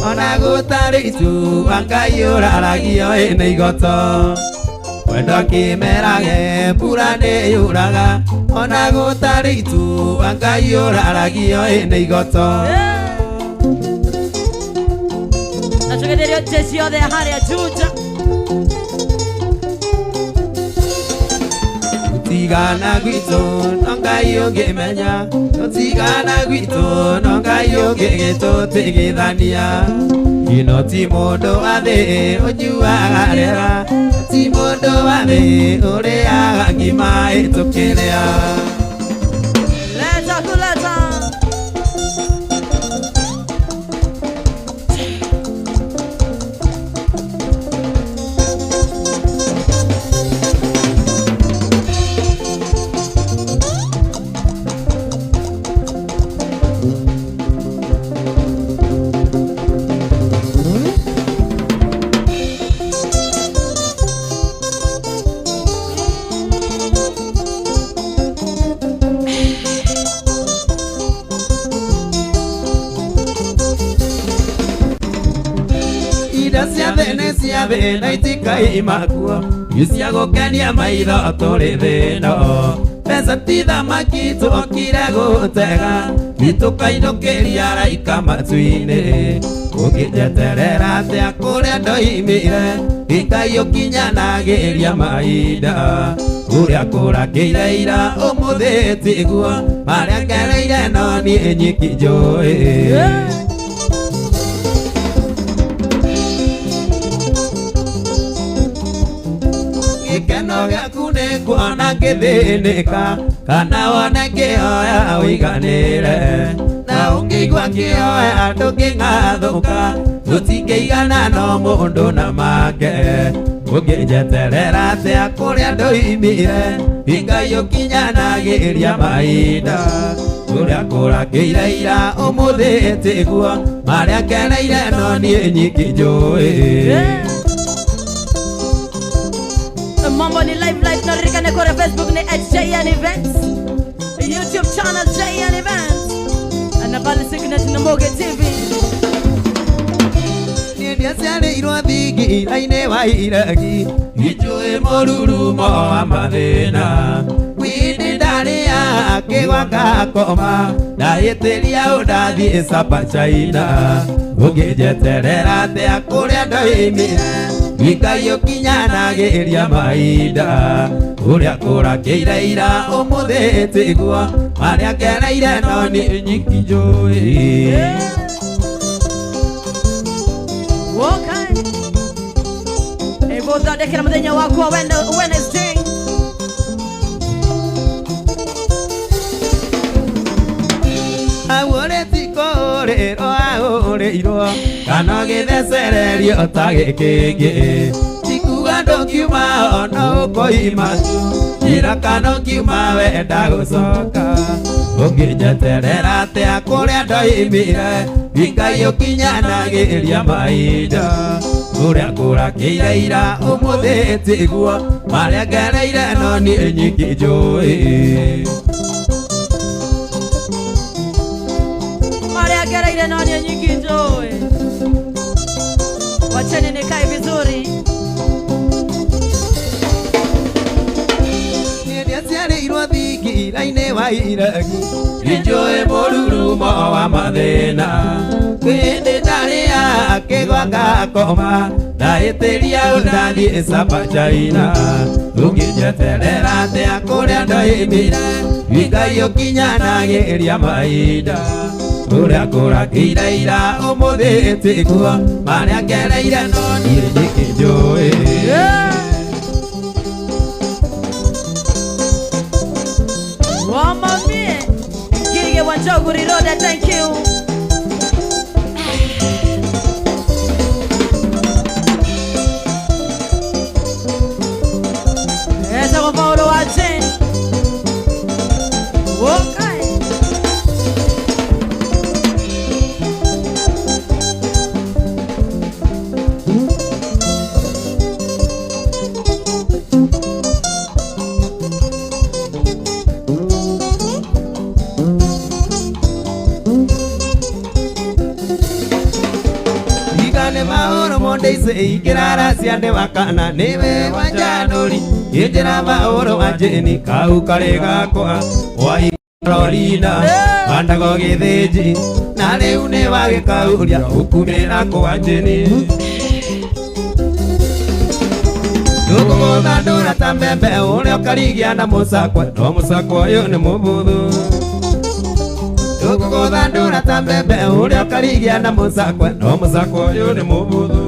ona gũtarĩ itua Ngai ũraragio ĩ nĩ igoto. Mwendo akĩmerage mbura nĩ yuraga ona gũtarĩ itua Ngai ũraragio ĩ nĩ igoto. Na tugetherio jeshi yothe harĩa Juja. Gũtigana gwitũ no Ngai ũngĩmenya gũtigana gwitũ no Ngai ũngĩgĩtũtigithania ino ti mũndũ wa thĩ ũnyuaga rĩera ti mũndũ wa thĩ ũrĩaga ngima ĩtũkĩrĩa. Leta kuleta. cia thĩna itikaima kuo cia gũkenia maitho tũrĩ thĩno mbeca ti thamaki tũkire gũtega nĩtũkainũkĩria araika matu-inĩ ũngĩnjeterera atĩa kũrĩa ndoimire Ngai ũkinyanagĩria mahinda ũrĩa kũrakĩire ira ũmũthĩ tiguo marĩa ngereire no niĩ nyiki njũĩ. Gĩkeno gĩaku nĩ kuona ngĩthĩnĩka kana wone ngĩhoya ũiganĩre na ũngĩigua ngĩhoya ndũngĩng'athũka tũtingĩigana no mũndũ na make ũngĩnjeterera atĩa kũrĩa ndoimire Ngai ũkinyanagĩria mahinda ũrĩa kũrakĩire ira ũmũthĩ tiguo marĩa ngereire no niĩ nyiki njũĩ. Mambo ni live live naririkane kore Facebook ni @JN Events, YouTube channel JN Events na pale Signet na Moge TV. Niĩ ndiaciarĩirwo thingira-inĩ wa iregi njũĩ mũrurumo wa mathĩna windi ndarĩa kĩgwa ngakoma ndahĩtĩria ũndathiĩ Sapa China ũngĩnjeterera atĩa kũrĩa ndoimire Ngai ũkinyanagĩria mahinda ũrĩa kũrakĩire ira ũmũthĩ tiguo marĩa ngereire no niĩ nyiki njũĩ. Okay. Ĩgũthondekera mũthenya waku wa Wednesday. Aũrĩtikũrĩrwo aũrĩirwo kana gĩthecererio ta gĩkĩngĩ tikuga ndũngiuma ona ũkoima njĩra kana ũngiuma wenda gũcoka ũngĩnjeterera atĩa kũrĩa ndoimire Ngai ũkinyanagĩria mahinda ũrĩa kũrakĩire ira ũmũthĩ tiguo marĩa ngereire no niĩ nyiki njũĩ. Marĩa ngereire no niĩ nyiki njũĩ. Wacheni nikae vizuri. Niĩ ndiaciarĩirwo thingira-inĩ wa iregi njũĩ mũrurumo wa mathĩna kwĩndĩ ndarĩa kĩgwa ngakoma ndahĩtĩria ũndathiĩ Sapa China ũngĩnjeterera atĩa kũrĩa ndoimire Ngai ũkinyanagĩria mahinda ũrĩa kũrakĩire ira ũmũthĩ tiguo marĩa ngereire no niĩ nyiki njũĩ. Wamamie Ngige wa Njogu Riroda, thank you. Eza kwa Paulo wa Jen. Okay. Ikirara ciande wakana niwe wanjanuri injira maũru wa njĩni kau karĩ gakwa waikarorina andago gĩthĩnji na rĩu nĩ wagĩkauria ũkumĩra kwa njĩni ndũkũgũthandũra ta mbembe ũrĩa ũkarigia na mũcakwe no mũcakwe ũyũ nĩ mũbuthu ndũkũgũthandũra ta mbembe ũrĩa ũkarigia na mũcakwe no mũcakwe ũyũ nĩ mũbuthu.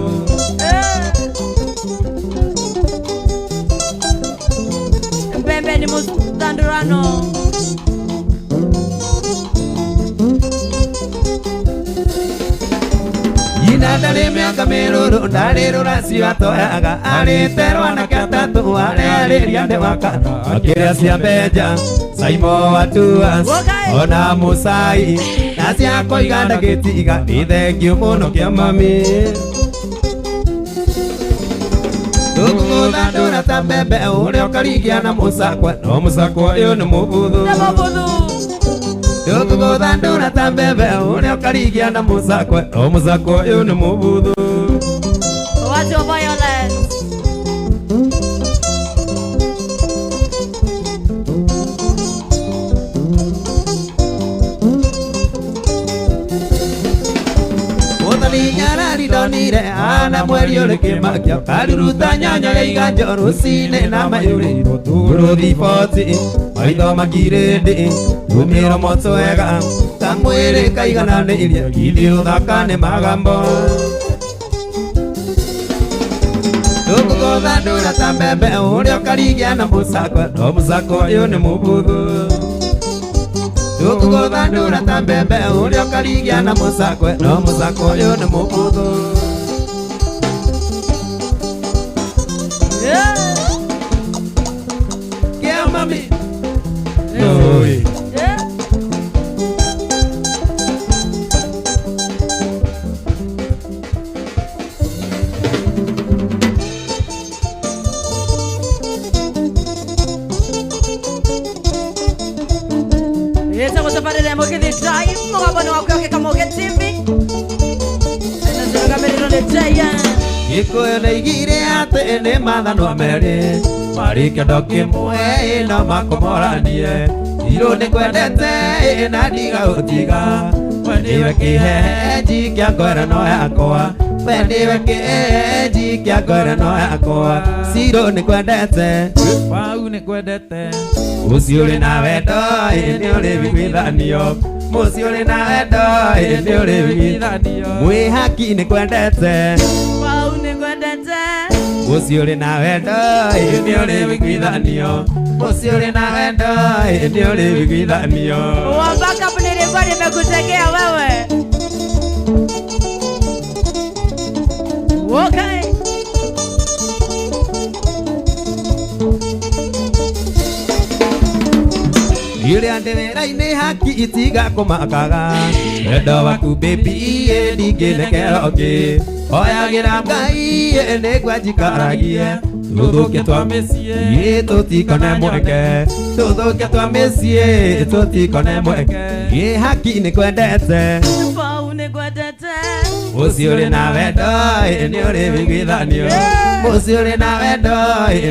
Mbembe ni muthandurano. Nyina ndarĩ mĩaka mĩrũrũ ndarĩ rũracio atoyaga arĩte rwanake atatũ arĩa arĩria ndĩ wakana akĩrĩa cia mbenja Saimo Watuas ona Musai na cia kũiga ndagĩtiga nĩ thengiũ mũno kĩa mami ndũkũgũthandũra ta mbembe ũrĩa ũkarigia na mũcakwe no mũcakwe ũyũ nĩ mũbuthu ndũkũgũthandũra ta mbembe ũrĩa ũkarigia na mũcakwe no mũcakwe ũyũ nĩ mũbuthu. Watu wabaya. Ndonire ana mweri ũrĩ kĩmakio karuruta nyanya ya iganjo rũcinĩ na mayũrĩirwo tũrũthi boti maitho makirĩndĩ mĩromo twega kamwĩrĩ kaigananĩirie githĩ ũthaka nĩ magambo tũkũgũthandũra ta mbembe ũrĩa ũkarigia na mũcakwe no mũcako ũyũ nĩ mũbuthu tũkũgũthandũra ta mbembe ũrĩa ũkarigia na mũcakwe no mũcako ũyũ nĩ mũbuthu. Yeah. Kia mami. Oi. Yeah. Yetagwo tabarĩra ya Mũgithi Drive, mũgambo nĩ waku Yoke Kamũgĩ TV. Na kĩrũgamĩrĩrwo nĩ Jayan. Gĩkũyũ nĩaigire atĩ nĩ mathanwa merĩ marĩ kĩondo kĩmwe no makomoranie irũ nĩ kwendete na ndigaũtiga we nĩwe kĩhehenji kĩa ngorano yakwa we nĩwe kĩhehenji kĩa ngorano yakwa cirũ nĩ kwendete Pau nĩ kwendete mũciĩ ũrĩ na wendo nĩ ũrĩ wĩguithanio mũciĩ ũrĩ na wendo nĩ ũrĩ wĩguithanio mwĩhaki nĩ kwendete Pau nĩ ngwendete. mũciĩ ũrĩ na wendo nĩ ũrĩ wĩguithanio mũciĩ ũrĩ na wendo nĩ ũrĩ wĩguithanio. Wa backup nilikuwa nimekutegea wewe. Okay. Rĩrĩa ndĩ wĩra-inĩ haki itiga kũmakaga wendo waku baby ndingĩnekera ũngĩ hoyagĩra Ngai nĩguo anjikaragie tũthũkie twa mĩciĩ tũtikone mweke tũthũkie twa mĩciĩ tũtikone mweke ĩ haki nĩ kwendete Pau nĩ ngwendete. mũciĩ ũrĩ na wendo nĩ ũrĩ wĩguithanio mũciĩ ũrĩ na wendo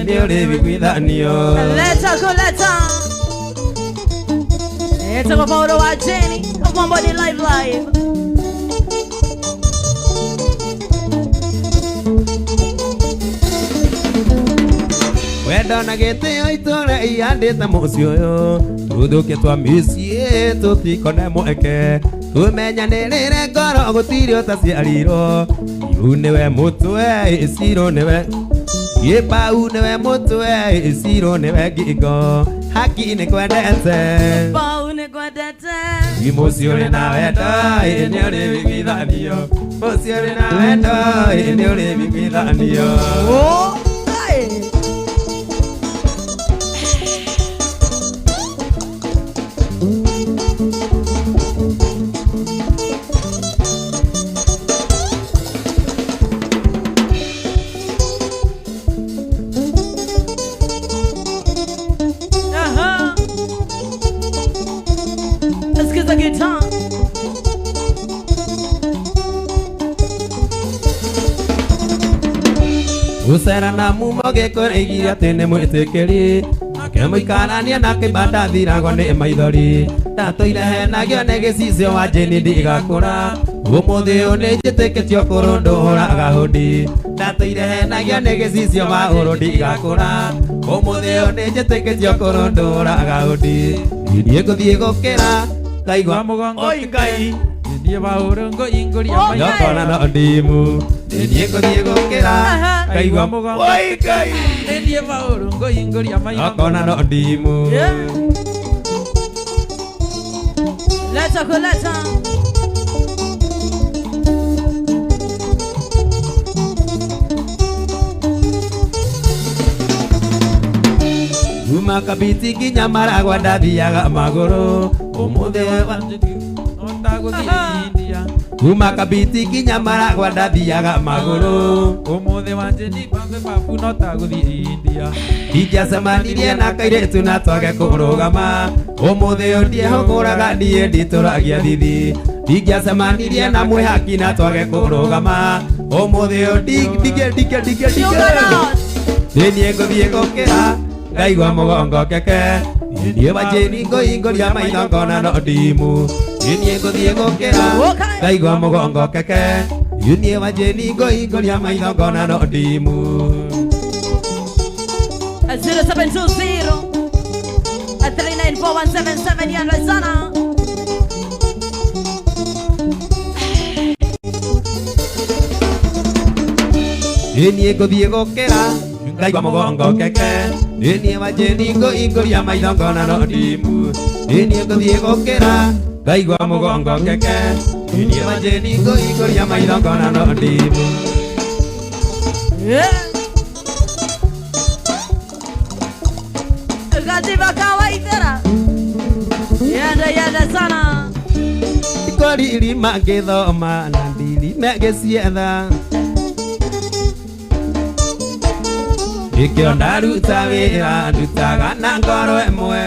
nĩ ũrĩ wĩguithanio. Leta kuleta. Etagwo Paulo wa Jenny, Mambo ni live live. Wendo na gĩtĩo itũra ihandĩte mũciĩ ũyũ tũthũkie twa mĩciĩ tũtikone mweke tũmenyanĩrĩre ngoro gũtirĩ ũtaciarirwo iru nĩwe mũtwe icirũ nĩwe gĩpau nĩwe mũtwe icirũ nĩwe ngingo haki nĩ kwendete Pau nĩ ngwendete. Mũciĩ ũrĩ na wendo nĩ ũrĩ wĩguithanio mũciĩ ũrĩ na wendo nĩ ũrĩ wĩguithanio. Oh, hey. Aha. Sikiza guitar. Gũcera na mumo gĩkũrĩirie atĩ nĩ mwĩtĩkĩri nake mũikarania na kĩbanda thiragwo nĩ maithori ndatũire henagio nĩ gĩcicio wa njĩni ndigakũra ũmũthĩ ũyũ nĩ njĩtĩkĩtio kũrũ ndũhũraga hũndi ndatũire henagio nĩ gĩcicio wa ũrũ ndigakũra ũmũthĩ ũyũ nĩ njĩtĩkĩtio kũrũ ndũhũraga hũndi niĩ ngũthiĩ gũkĩra ngaigua Wa mũgongo oi Ngai Niĩ maũrũ ngũingũria Oh, maitho nyokona no ndimu niĩ ngũthiĩ gũkĩra Aha. ngaigua oi Ngai Niĩ maũrũ ngũingũria maitho nyokona no ndimu. Yeah. Leta kuleta. Kuma Kabiti nginya Maragwa ndathiaga magũrũ ũmũthĩ wa Notagũthiĩ India Kuma Kabiti nginya Maragwa ndathiaga magũrũ Ũmũthĩ wa Njeni bambe babu notagũthiĩ India Ingĩacemanirie na kairĩtu na twage kũrũgama ũmũthĩ ũyũ ndiehũgũraga niĩ nditũragia thithi Ingĩacemanirie na mwĩhaki na twage kũrũgama ũmũthĩ ũyũ ndingĩ ndingĩ ndingĩ ndingĩ Niĩ ngũthiĩ gũkĩra ngaigua mũgongo keke niĩ wa Njeni ngũingũria maitho ngona no ndimu niĩ ngũthiĩ gũkĩra ngaigua mũgongo keke Yunie wa Jeni ngũingũria maitho ngona no ndimu. 0720 394177 yandwe sana. Niĩ ngũthiĩ gũkĩra ngaigua mũgongo keke. Niĩ wa Jeni ngũingũria maitho ngona no ndimu. Niĩ ngũthiĩ gũkĩra ngaigua mũgongo keke. Niĩ wa Jeni ngũingũria maitho ngona no ndimu. Yeah. Gatiba kawaidera. Yenda yenda sana. Ikoriri mangĩthoma na ndiri megĩcietha. Nĩkĩo ndaruta wĩra ndutaga na ngoro ĩmwe.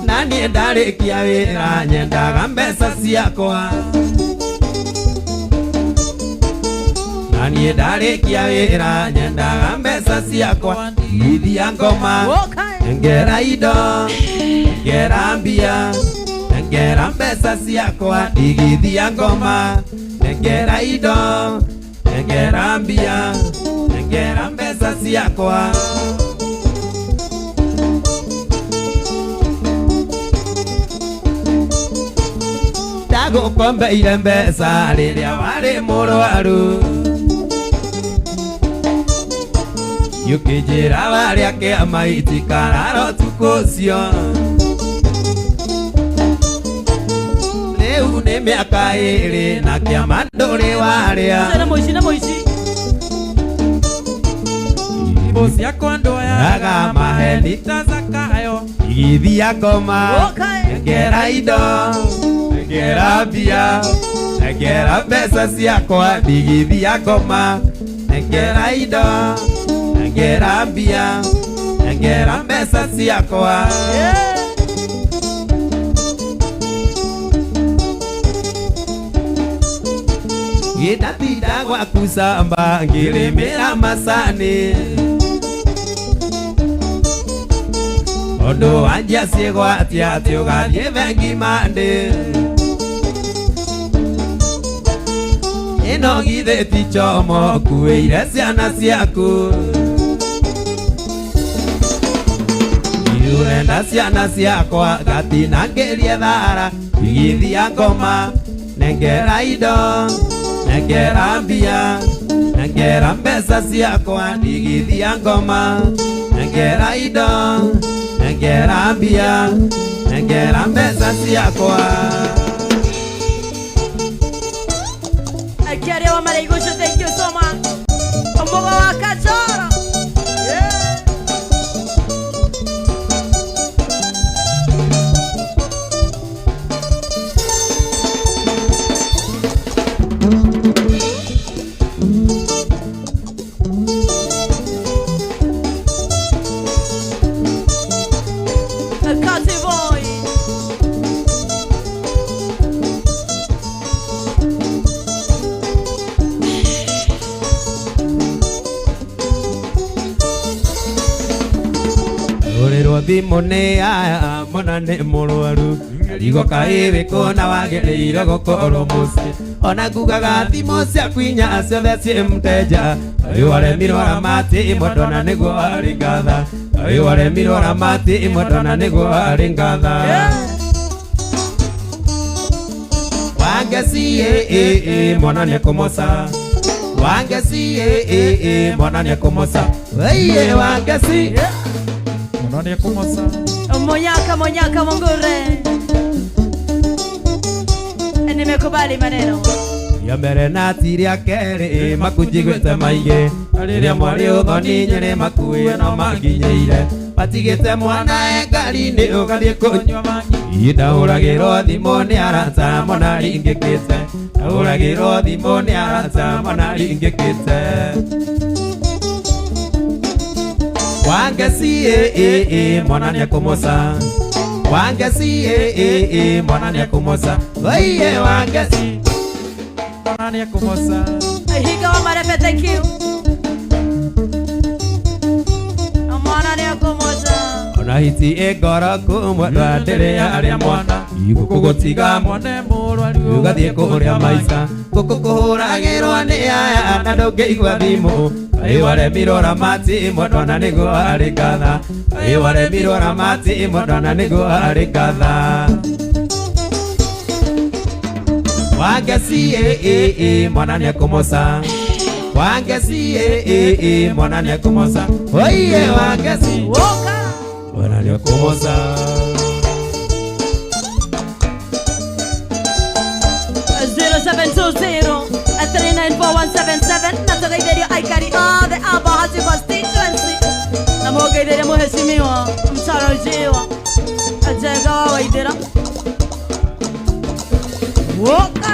Na niĩ ndarĩkia wĩra nyendaga mbeca ciakwa. Na niĩ ndarĩkia wĩra nyendaga mbeca ciakwa. Ithia ngoma ngera indo ngera mbia ngera mbeca ciakwa. Ndigithia ngoma ngera indo ngera mbia ngera mbeca ciakwa. Ndagũkombeire mbeca rĩrĩa warĩ mũrwaru. Ũkĩnjĩra warĩa kĩama itikarara ũtukũ ũcio. Rĩu nĩ mĩaka ĩĩrĩ na kĩama ndũrĩ warĩa. Na mũici na mũici. Nyimbo ciakwa ndoyaga maheni ta Zakayo. Igithia ngoma ngera indo ngera mbia ngera mbeca ciakwa. Ndigithia ngoma ngera indo ngera mbia ngera mbeca ciakwa. Gĩndatinda gwaku camba ngĩrĩmĩra macani. Ũndũ wanjia ciĩgwatia atĩ ũgathiĩ bengi mandĩ. Ĩno githĩ ti chomo ũkuĩire ciana ciaku. Urenda ciana ciakwa gatinangĩrie thara. Igithia ngoma nengera indo nengera mbia nengera mbeca ciakwa. Ndigithia ngoma nengera indo nengera mbia nengera mbeca ciakwa. Akiaria wa Maraigusho, thank you so much. Omugo wa Kajoro. Yeah. Kati boy. Rũrĩrwo thimũ nĩ aya mona nĩ mũrwaru. Rigo kaĩ wĩkũ na wagĩrĩire gũkorwo mũciĩ. Ona ngugaga thimũ ciaku inya ciothe ciĩ mteja. Ũyũ waremirwo ramati ĩmwe ndona nĩguo arĩ ngatha. Ũyũ waremirwo ramati ĩmwe ndona nĩguo arĩ ngatha. Wangeci mwana nĩekũmoca. Wangeci mwana nĩekũmoca. Ĩĩ wangeci mwana nĩekũmoca. Monyaka monyaka mongure. Nimekubali maneno. Ya mbere na ti rĩa kerĩ makunjiguĩte maingĩ. Rĩrĩa mwarĩ ũthoni nyĩrĩ makuĩ no manginyĩire. Matigĩte mwana e ngari-inĩ ũgathiĩ kũnyua mangi. Ndahũragĩrwo thimũ nĩ arata mona ringĩkĩte. Ndahũragĩrwo thimũ nĩ arata mona ringĩkĩte. Wangeci mwana nĩekũmoca. Wangeci mwana nĩekũmoca. Oiye wangeci mwana nĩekũmoca. Higa wa Marefe, thank you. Mwana nĩekũmoca. Ona hiti ĩngoro kũmwe ndĩrĩ arĩa mwana igũkũgũtiga mone mũrwaru ũgathiĩ kũrĩa maica gũkũ kũhũragĩrwo nĩ aya na ndũngĩigua thimũ kaĩ waremirwo ramati mwendwa na nĩguo arĩ ngatha kaĩ waremirwo ramati mwendwa na nĩguo arĩ ngatha wangeci mwana nĩekũmoca wangeci mwana nĩekũmoca oiye wangeci Woka. mwana nĩekũmoca. 0720 394177 na tugeithĩrio aikari othe a Bahati constituency na mũngeithĩrie mũheshimiwa mtarajiwa Njenga wa Waithĩra. Woka.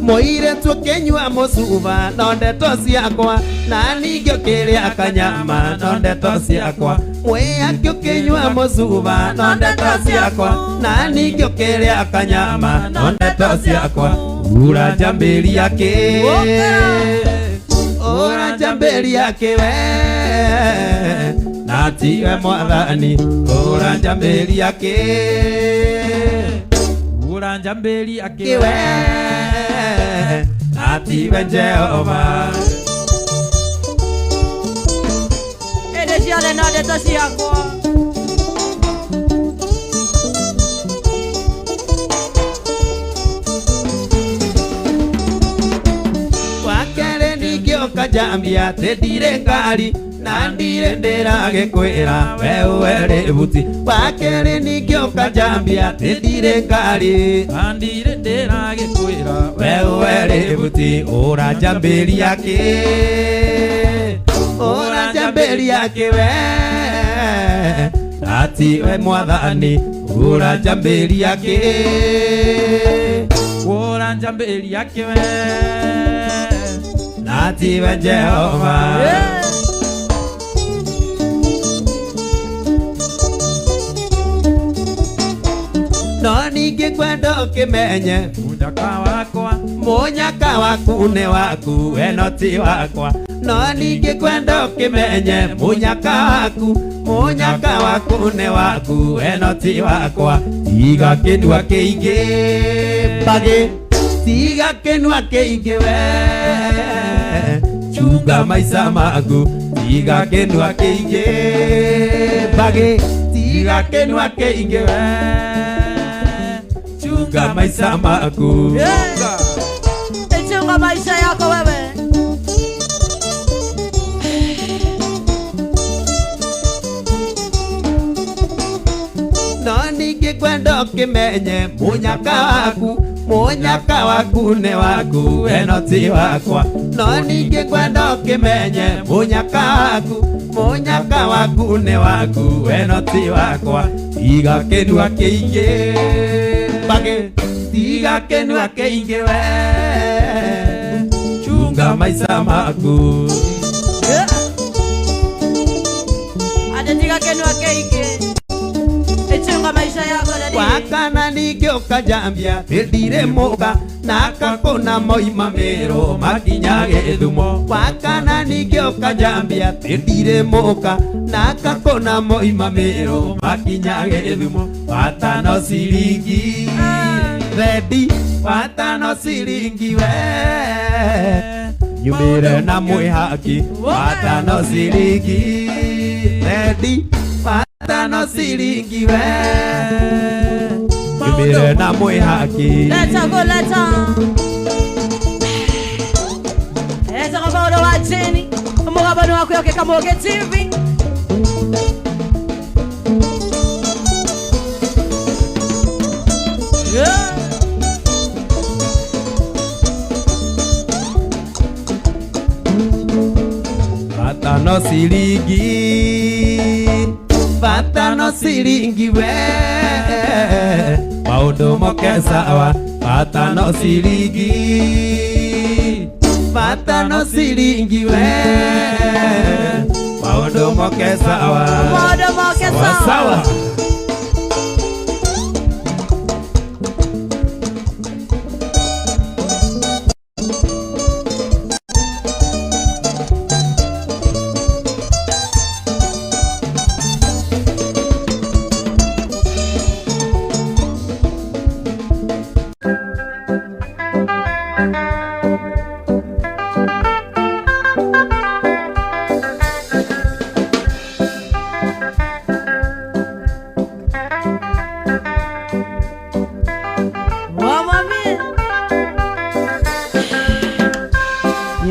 Mũirĩtu ũkĩnyua mũcuba no ndeto ciakwa na ningĩ ũkĩrĩa kanyama no ndeto ciakwa mwĩyake ũkĩnyua mũcuba no ndeto ciakwa na ningĩ ũkĩrĩa kanyama no ndeto ciakwa ura njambĩria kĩ ura njambĩria kĩ we na tiwe mwathani ura njambĩria kĩ Ura njambĩri akĩwe kiwe na tiwe Jehova. Ĩndĩ ciothe no ndeto ciakwa. Wakerĩ ningĩ ũkanjambia atĩ ndirĩ ngari na ndirĩ ndĩragĩkwĩra we ũwerĩ buti wakerĩ ningĩ ũkanjambia atĩ ndirĩ ngari na ndirĩ ndĩragĩkwĩra we ũwerĩ buti ũranjambĩria kĩ ũranjambĩria kĩ we na tiwe mwathani ũranjambĩria kĩ Ura njambĩri akĩwe na tiwe Jehova. Yeah. No ningĩ kwenda ũkĩmenye mũnyaka wakwa mũnyaka waku nĩ waku we no ti wakwa no ningĩ kwenda ũkĩmenye mũnyaka waku nĩ waku we no ti wakwa tiga kĩnua kĩingĩ mbagĩ tiga kĩnua kĩingĩ we chunga maica maku tiga kĩnua kĩingĩ mbagĩ tiga kĩnua kĩingĩ we chunga maica maku. Yeah. Chunga maisha yako wewe. No ningĩ kwenda ũkĩmenye mũnyaka waku nĩ waku we no ti wakwa no ningĩ kwenda ũkĩmenye mũnyaka waku nĩ waku we no ti wakwa tiga kĩnua kĩingĩ mbagĩ tiga kĩnua kĩingĩ we chunga maica maku. Yeah. Ate tiga kĩnua kĩingĩ. Chunga maisha yako daddy. Wakana ningĩ ũkanjambia atĩ ndirĩ mũka na kakũna moima mĩrũ makinya gĩthumo wakana ningĩ ũkanjambia atĩ ndirĩ mũka na kakũna moima mĩrũ makinya gĩthumo watano ciringi thendi watano ciringi we nyumĩre na mwĩhaki watano ciringi thendi watano ciringi we nyumĩre na mwĩhaki. Leta go leta. Leta kwa maono wa chini. Mugabano wako yoke Kamoge TV. Yeah. Watano ciringi we maũndũ moke sawa watano ciringi we maũndũ moke sawa Maũndũ moke sawa sawa. Sawa.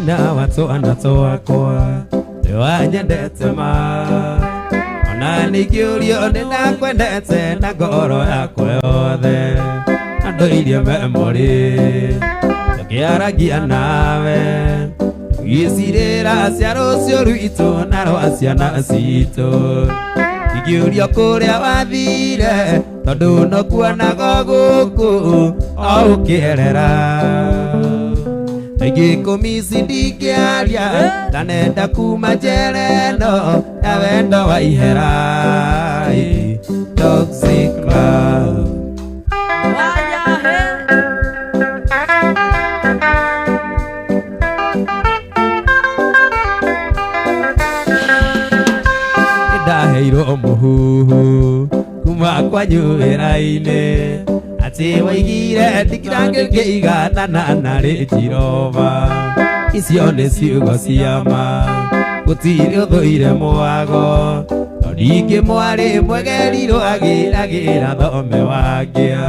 Nyina wa twana twakwa nĩwanyendete ma ona ningĩũrio nĩndakwendete na ngoro yakwa yothe na ndũirie memory tũkĩaragia nawe tũgĩcirĩra cia rũciũ rwitũ na rwa ciana citũ ingĩũrio kũrĩa wathire tondũ no kuonaga gũkũ o ũkĩerera Ingĩkũmici ndingĩaria ndanenda kuma njera ĩno ya wendo wa ihera Toxic love. Wayahe. Nĩndaheirwo mũhuhu kuma kwanyu wĩra-inĩ atĩ waigire ndikirangĩigana na rĩ Jehova icio nĩ ciugo cia ma gũtirĩ ũthũire mwago no ningĩ mwarĩ mwegerirwo agĩragĩra thome wangĩa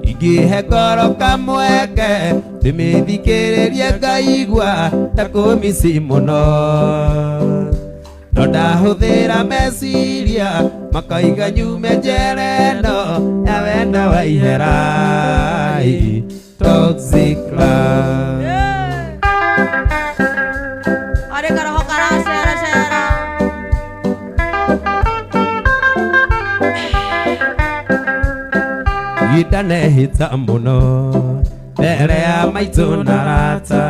ingĩhe ngoro kamweke ndĩmĩthikĩrĩrie ngaigua ta kũmici mũno no ndahũthĩra meciria makaiga nyume njera ĩno ya wendo wa ihera Toxic love. Arĩ karoho karaceracera. Itanehĩta mũno mbere ya maitũ na arata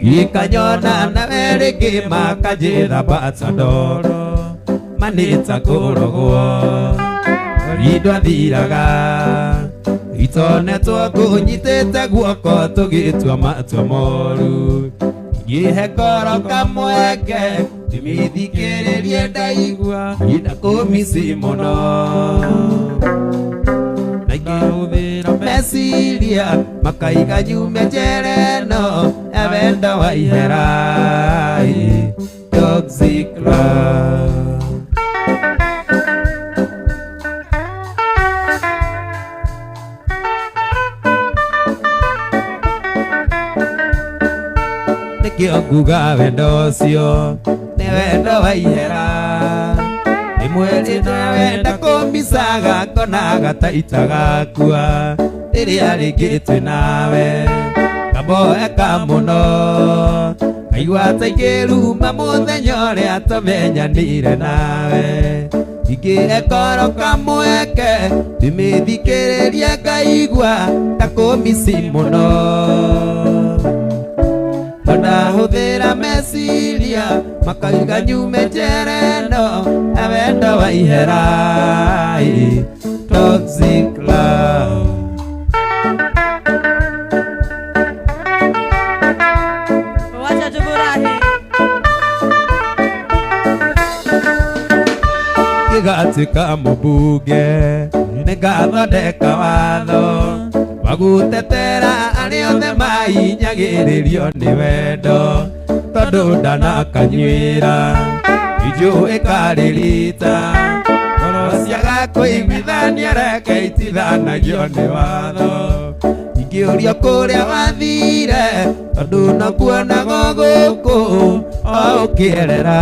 gĩkanyona nawe rĩngĩ makanjĩra bata ndoro manĩta kũrogwo indwathiraga itonetwo ngũnyitĩte guoko tũgĩtua matua moru ngĩhe ngoro kamweke ndĩmĩthikĩrĩrie ndaigua indakũmici mũno Ndahũthĩra meciria makaiga nyume njera ĩno ya wendo wa ihera Toxic love. Nĩkĩo nguga wendo ũcio nĩ wendo wa ihera rĩmwe rĩrĩa kũmbicaga ngonaga ta itagakua rĩrĩa rĩngĩ twĩ nawe ngaboeka mũno ngaigua ta ingĩruma mũthenya ũrĩa tũmenyanire nawe ingĩhe ngoro kamweke ndĩmĩthikĩrĩrie ngaigua ta kũmici mũno no ndahũthĩra meciria makaiga nyume njera ĩno ya wendo wa ihera Toxic love. Wacha tufurahi. Gĩgatuĩka mũmbunge nĩngathondeka watho wa gũtetera arĩa othe mahinyagĩrĩrio nĩ wendo tondũ ndanakanyuĩra ijũĩ karĩ rita ngoro ciaga kũiguithania reke itithanagio nĩ watho ingĩũrio kũrĩa wathire tondũ no kuonaga gũkũ o ũkĩerera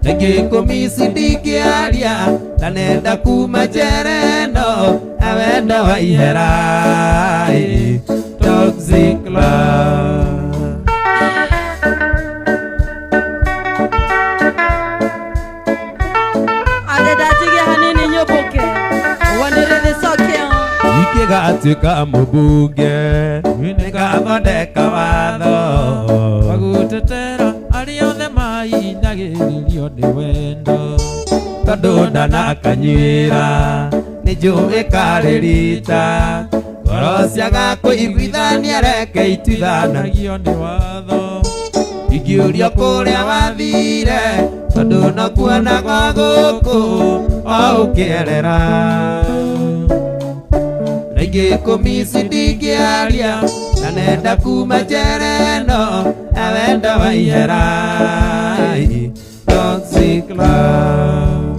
Nĩngĩkũmici ndingĩaria ndanenda kuma njera ĩno ya wendo wa ihera Toxic love. Ande ndatigia hanini nyũmbũke wanĩrĩthĩcokia. Ingĩgatuĩka mũmbunge nĩngathondeka watho wa gũtetera arĩa othe mahinyagĩrĩrio nĩ wendo tondũ ndanakanyuĩra nĩ njũĩ karĩ rita ngoro ciaga kũiguithania reke ituithanagio Thanagio nĩ watho ingĩũrio kũrĩa wathire tondũ no kuonaga gũkũ o ũkĩerera na ingĩkũmici ndingĩaria na nenda kuma njera ĩno ya wendo wa ihera Toxic love.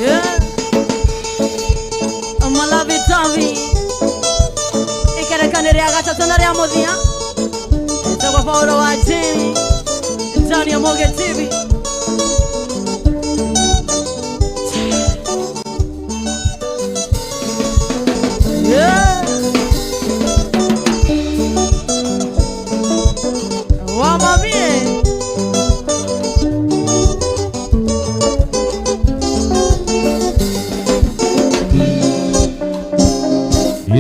Yeah. Malavi Davi. Ikereka Ikiwa ni rĩa gatatũ na rĩa mũthia. Etagwo Paulo wa Jimmy ndani ya Moge TV. Yeah. Wamamie.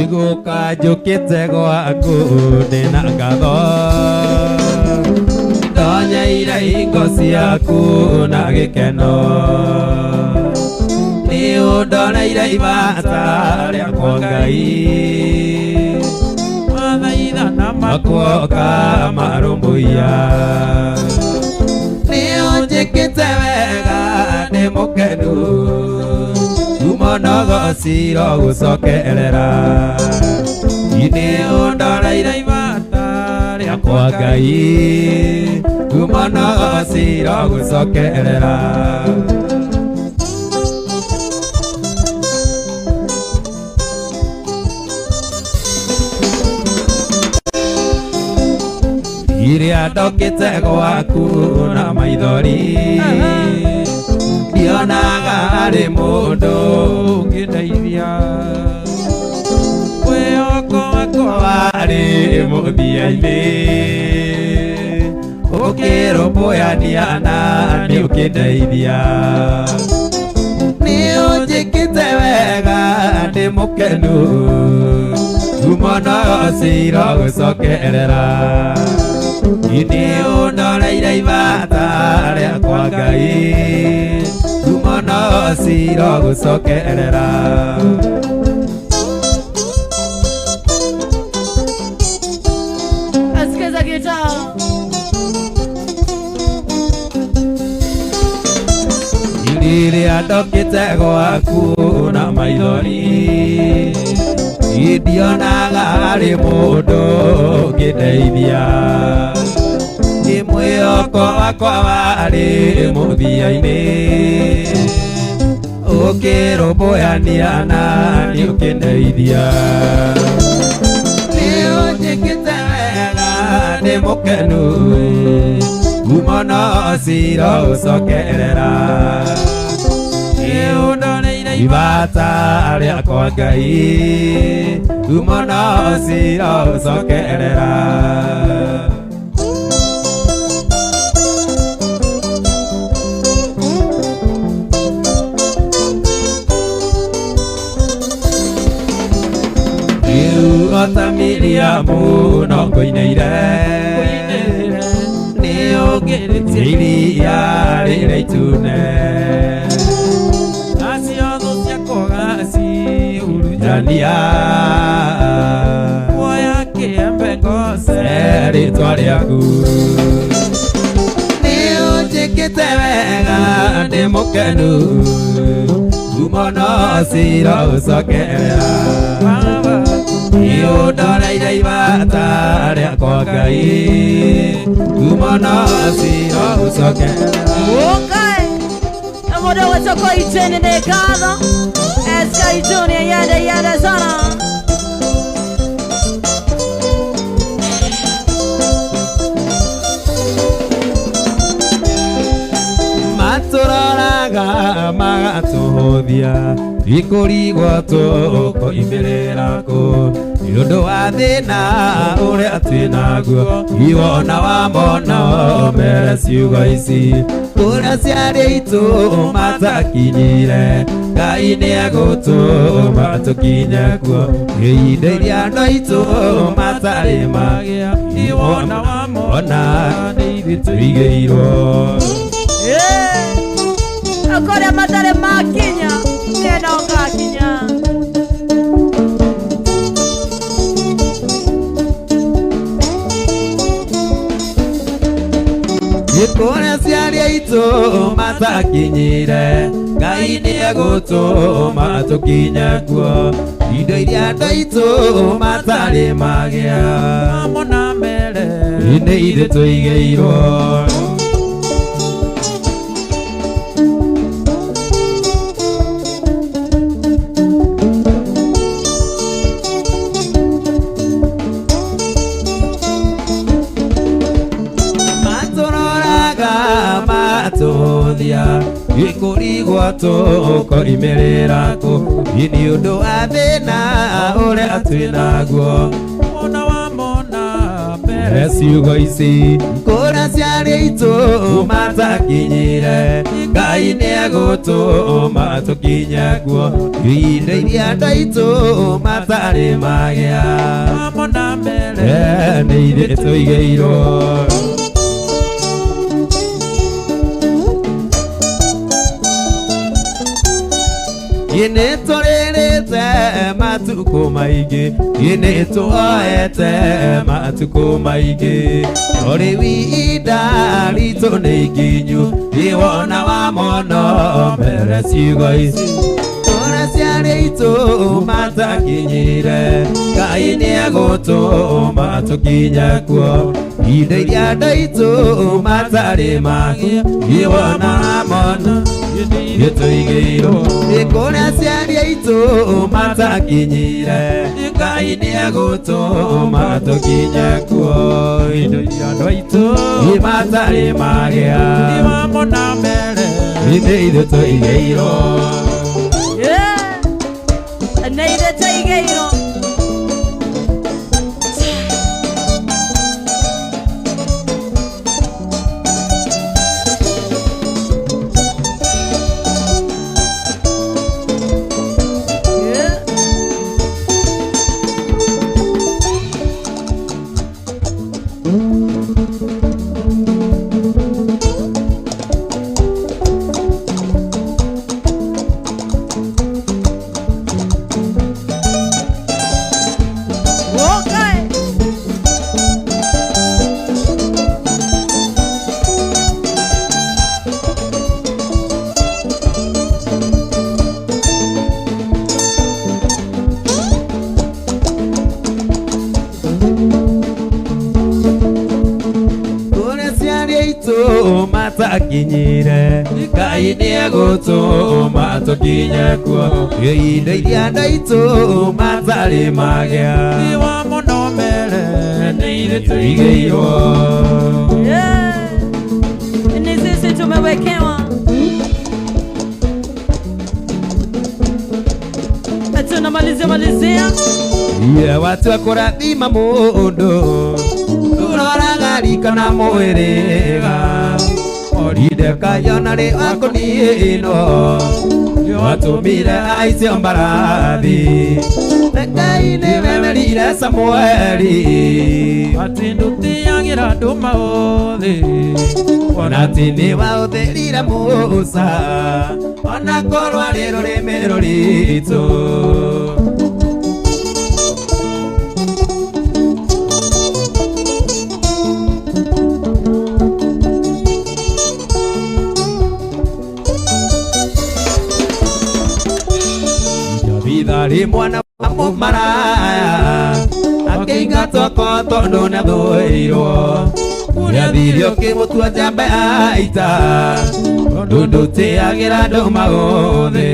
Igũka njũkĩte gwaku ndĩna ngatho ndonyeire hingo ciaku na gĩkeno nĩ ũndoreire ibata rĩakwa Ngai Mathaitha na makuoka marũmbũiya nĩ ũnjĩkĩte wega ndĩ mũkenu umonogo ciro gũcokerera nĩ ũndoreire ibata rĩakwa Ngai umonogo ciro gũcokerera. Iria ndokĩte gwaku na maithori ndionaga harĩ mũndũ ũngĩndeithia mwĩhoko wakwa warĩ mũthia-inĩ ũkĩrũmbũyania na nĩ ũkĩndeithia nĩ ũnjĩkĩte wega ndĩ mũkenu umonogo ciro gũcokerera nĩ ũndoreire ibata rĩakwa Ngai umonogo ciro gũcokerera. Asikiza gitaa. Rĩrĩa ndokĩte gwaku na maithori ndionaga harĩ mũndũ ũngĩndeithia nĩ mwĩhoko wakwa warĩ mũthia-inĩ ũkĩrũmbũyania na nĩ ũkĩndeithia nĩ ũnjĩkĩte wega ndĩ mũkenu umono ciro gũcokerera nĩ ũndoreire ibata rĩakwa Ngai umono ciro gũcokerera. Rĩu ota Miriamu no ngũinĩire nĩ ũngĩrĩtie iria rĩrĩa itune acio thũ ciakwa gacihurunjania jania kuoya kĩembe ngoce rĩtwa rĩaku nĩ ũnjĩkĩte wega ndĩ mũkenu umono ciro gũcokerera baba nĩ ũndoreire ibata rĩakwa Ngai umono ciro gũcokerera. Okay. Mũndũ gwĩtwo Ijeni nĩ ngatho. SK Junior yende yende sana. Matũroraga magatũhũthia ikũrigwo tũkoimĩrĩra kũ nĩ ũndũ wa thĩna ũrĩa twĩnaguo iwona wamona mere ciugo ici kũrĩa ciarĩ itũ matakinyire Ngai nĩegũtũma tũkinye kuo ihinda iria andũ aitũ matarĩ magĩa iwona wamona ona nĩ ithuĩ tũigĩirwo. Kũrĩa matarĩ makinya niĩ no ngakinya. Kũrĩa ciarĩ aitũ matakinyire Ngai nĩegũtũma tũkinye kuo indo iria andũ aitũ matarĩ magĩa wamona mbere nĩ ithuĩ tũigĩirwo. Tũkũrigwo tũkoimĩrĩra kũ nĩ ũndũ wa thĩna ũrĩa twĩnaguo. Mona wa mona mbere Mbere ciugo ici kũrĩa ciarĩ itũ matakinyire Ngai nĩegũtũma tũkinye kuo indo iria andũ aitũ matarĩ magĩa wa mona mbere nĩ ithuĩ tũigĩirwo. Nĩ tũrĩrĩte matukũ maingĩ, nĩ tuoete matukũ maingĩ, no rĩu ihinda ritũ nĩ ikinyu, iwona wa mono mbere ciugo ici kũrĩa ciarĩ itũ matakinyire Ngai nĩegũtũma tũkinye kuo indo iria andũ aitũ matarĩ magĩa, iwona wa mono gĩtũigĩirwo kũrĩa ciarĩ aitũ matakinyire Ngai nĩegũtũma tũkinye kuo indo iria andũ aitũ matarĩ magĩa wa mona mbere nĩ ithuĩ tũigĩirwo. Yeah. Nĩ ithuĩ tũigĩirwo. Yeah. Okay. Kũrĩa ciarĩ aitũ matakinyire Ngai nĩegũtũma tũkinye kuo indo iria andũ aitũ matarĩ magĩa wa mona mbere nĩ ithuĩ tũigĩirwo. Yeah. Ni sisi tumewekewa. Tunamalizia malizia. Ye watua kũrathima mũndũ tũroraga rika na mwĩrĩga orindekayona rĩ wakũninwo watũmire aicio mbarathi Ngai nĩwe werire Samueli atĩ ndũtĩagĩra andũ maũthĩ ona atĩ nĩwaũthĩrire Musa ona korwo arĩ rũrĩmĩ rũritũ. Jabitha mwana wa mũmaraya akĩingatwo ko tondũ nĩathũirwo nĩathire ũkĩmũtua njamba ya ita tondũ ndũtĩagĩra andũ maũthĩ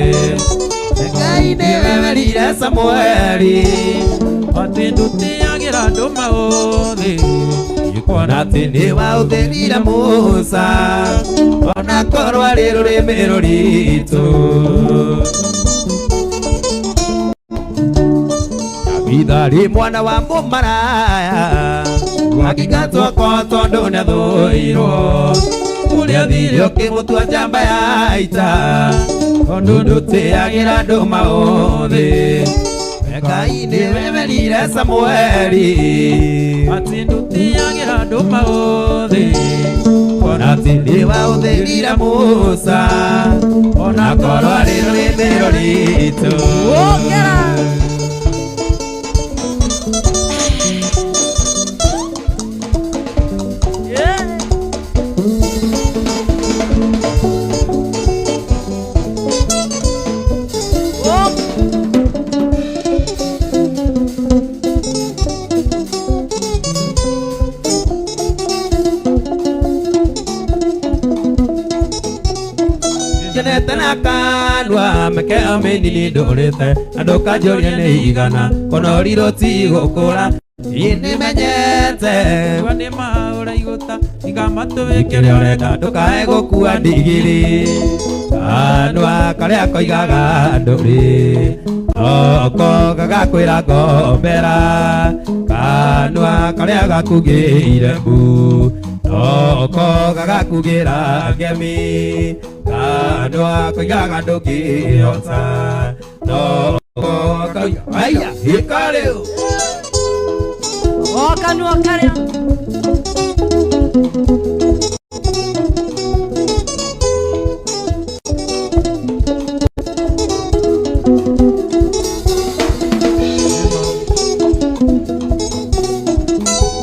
Ngai nĩwe werire Samueli atĩ ndũtĩagĩra andũ maũthĩ ona atĩ nĩwaũthĩrire Musa ona korwo arĩ rũrĩmĩ rũritũ. Jabitha mwana wa mũmaraya akĩingatwo ko tondũ nĩathũirwo nĩathire ũkĩmũtua njamba ya ita tondũ ndũtĩagĩra andũ maũthĩ Ngai nĩwe werire Samueli atĩ ndũtĩagĩra andũ maũthĩ ona atĩ nĩwaũthĩrire Musa ona korwo arĩ rũrĩmĩ rũritũ. Wokera. Yeah. Oh. Ngenete na kanua meke amĩnini ndũrĩte na ndũkanjũrie nĩ igana konorirwo ti gũkũra nĩmenyete Igua nĩ maũra igũta iga matũ kĩrĩa ũrenda ndũkae gũkua ndigiri. Kanua karĩa koigaga ndũrĩ oko gagakwĩra ngombera kanua karĩa gakugĩire mbu oko gagakugĩra ngemi kanua koigaga ndũngĩhota noko koiga aya ĩka rĩu O kanua karĩa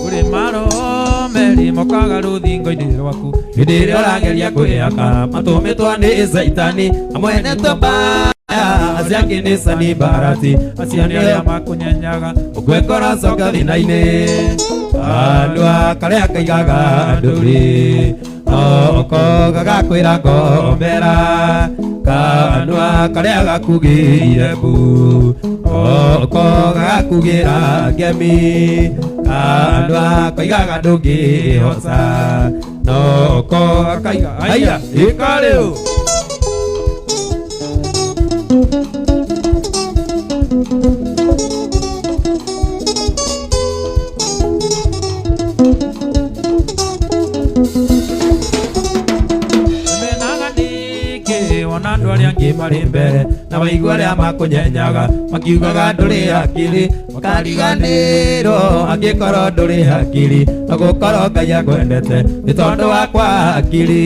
Kũrĩ maromeri mokaga rũthingo-inĩ rwaku hĩndĩ ĩrĩa ũrageria kwĩyaka matũmĩtwo nĩ caitani amwe nĩ tobaya acio angĩ nĩ sanibarati acio nĩ arĩa makũnyenyaga ũkwekora coka thĩna-inĩ kanua karĩa kaigaga ndũrĩ oko gagakwĩra ngombera kanua karĩa gakugĩire mbu oko gagakugĩra ngemi kanua koigaga ndũngĩhoca noko gakaiga aya ĩka rĩu Menaga nĩkĩ wona andũ arĩa angĩ marĩ mbere na waigua arĩa makũnyenyaga makiugaga ndũrĩ hakiri makariganĩrwo angĩkorwo ndũrĩ hakiri na gũkorwo Ngai akwendete nĩ tondũ wakwa hakiri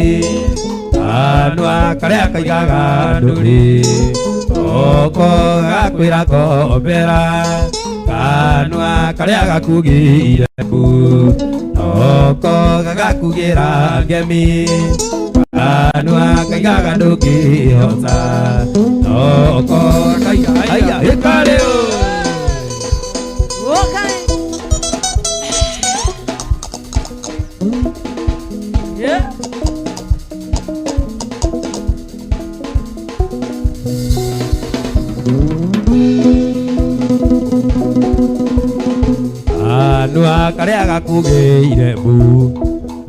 kanua karĩa kaigaga ndũrĩ oko gakwĩra ngombera kanua karĩa gakugĩire mbu oko gagakugĩra ngemi kanua kaigaga ndũngĩhota oko kaiga aya ĩka rĩu Okay. Yeah. Kanua karĩa gakugĩire mbu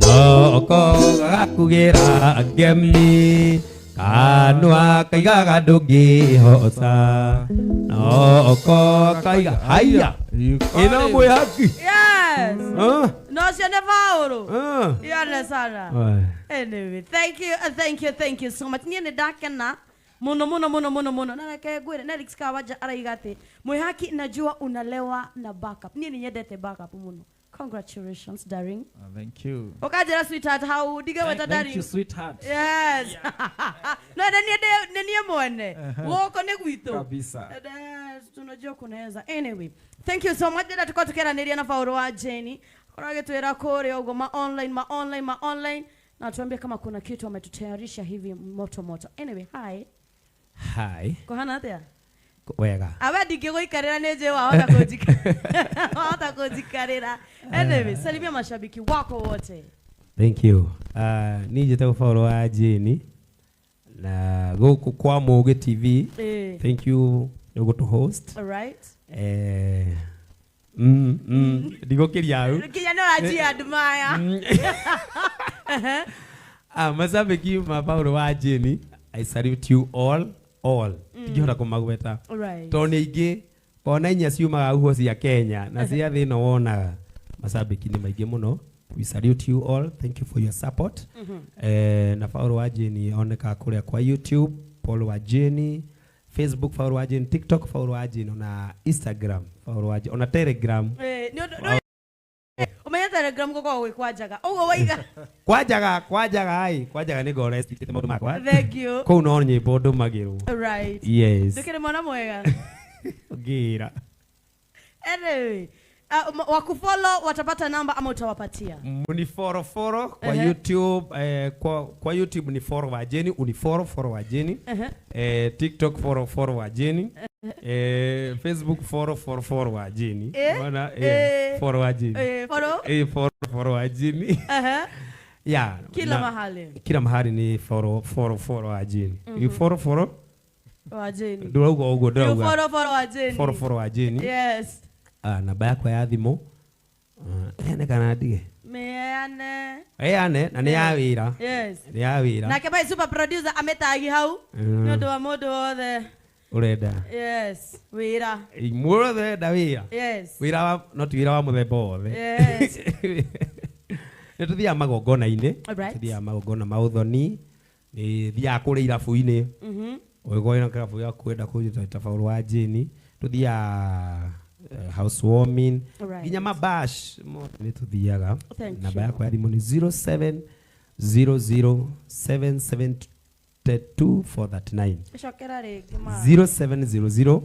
noko gagakugĩra ngemi kanua kaigaga ndũngĩhota noko kaiga haya ĩno mwĩ haki Yes. Ah, No cio nĩ Paũlũ. ah. Yone sana. Oi. Anyway, thank you, thank you, thank you so much. Niĩ nĩ ndakena muno muno muno muno muno na reke ngwĩre Nelix Kawaja araiga atĩ mwĩhaki najua unalewa na backup. Niĩ nĩ nyendete backup mũno. Congratulations darling. Thank you. Ũkanjĩra sweetheart hau ndigeweta Thank darling. you, sweetheart. Yes. No nĩ niĩ nĩ niĩ mwene. Gũkũ nĩ gwitũ. Kabisa. Tunajua kunaweza. Anyway, thank you so much. Ndĩrenda tukorwo tukiaranĩria na Paũlũ wa Jane. Korwo agĩtwĩra kũrĩa ũguo ma online, ma online, ma online na tuambie kama kuna kitu ametutayarisha hivi moto moto. Anyway, hi. Hi. Kuhana atĩa? Wega. Awe ndingĩgũikarĩra nĩ njũĩ wahota kũnjikarĩra. Anyway, salimia mashabiki wako wote. Thank you. Niĩ njĩtagwo Paũlũ wa Jane na gũkũ kwa Mũgĩ TV. Eh. Thank you nĩ gũtũ host. All right. Ndigũkĩria hau. Kinya nĩ ũranjia andũ maya. Ah, mashabiki ma Paũlũ wa Jane, I salute you all all. Ndingĩhota kũmagweta. All right. Tondũ nĩ aingĩ kona inya ciumaga huho cia Kenya na cia thĩ ĩno wonaga mashabiki nĩ maingĩ mũno. We salute you all. Thank you for your support. Na Paũlũ wa Jane onekaga kũrĩa kwa YouTube, Paũlũ wa Jane, Facebook Paũlũ wa Jane, TikTok Paũlũ wa Jane, ona Instagram Paũlũ wa Jane, ona Telegram. Nĩ ũndũ ũmenye Telegram gũkoragwo gwĩ kwa njaga. Ũguo waiga. Kwanjaga kwanjaga ai kwanjaga nĩ ngore maũndũ makwa. Thank you. Kũu no nyĩmbo ndũmagĩrwo. Right. Yes. Ndũkĩrĩ mwana mwega. Ngĩra. Anyway, wakufollow watapata namba ama utawapatia? Mnifollow follow kwa Ehe. YouTube kwa YouTube ni follow wa Jane, unifollow follow wa Jane. Ehe. TikTok follow follow wa Jane. Facebook follow follow follow wa Jane. Unaona follow wa Jane. Follow? Follow follow wa Jane. Ehe. Yeah. Kila mahali. Kila mahali ni follow follow follow wa Jane. You follow follow Wa Jane. ndurauga ũguo You ndurauga. follow follow wa Jane. Follow follow wa Jane. Yes. Ah, namba yakwa ya thimũ. Nĩ kana ndige. Mĩheane. Heane na nĩ ya wĩra. Yes. Nĩ ya wĩra. Nake my super producer ametagi hau nĩ ũndũ wa mũndũ wothe. Ũrenda. Yes, wĩra. Mũndũ wothe wĩra. Yes. Wĩra wa no ti wĩra wa mũthemba wothe. Yes. Nĩ tũthiaga magongona-inĩ. Alright. Tũthiaga magongona ma ũthoni. Nĩ thiaga kũrĩa irabu-inĩ. Ũgĩkorwo na kĩrabu gĩa kwenda kũnjĩta ta Paul wa Jane. Tũthiaga housewarming. Alright. Nginya mabash mothe nĩ tũthiaga. Thank Namba you. yakwa ya thimũ nĩ 0700772439. Cokera rĩngĩ ma. 0700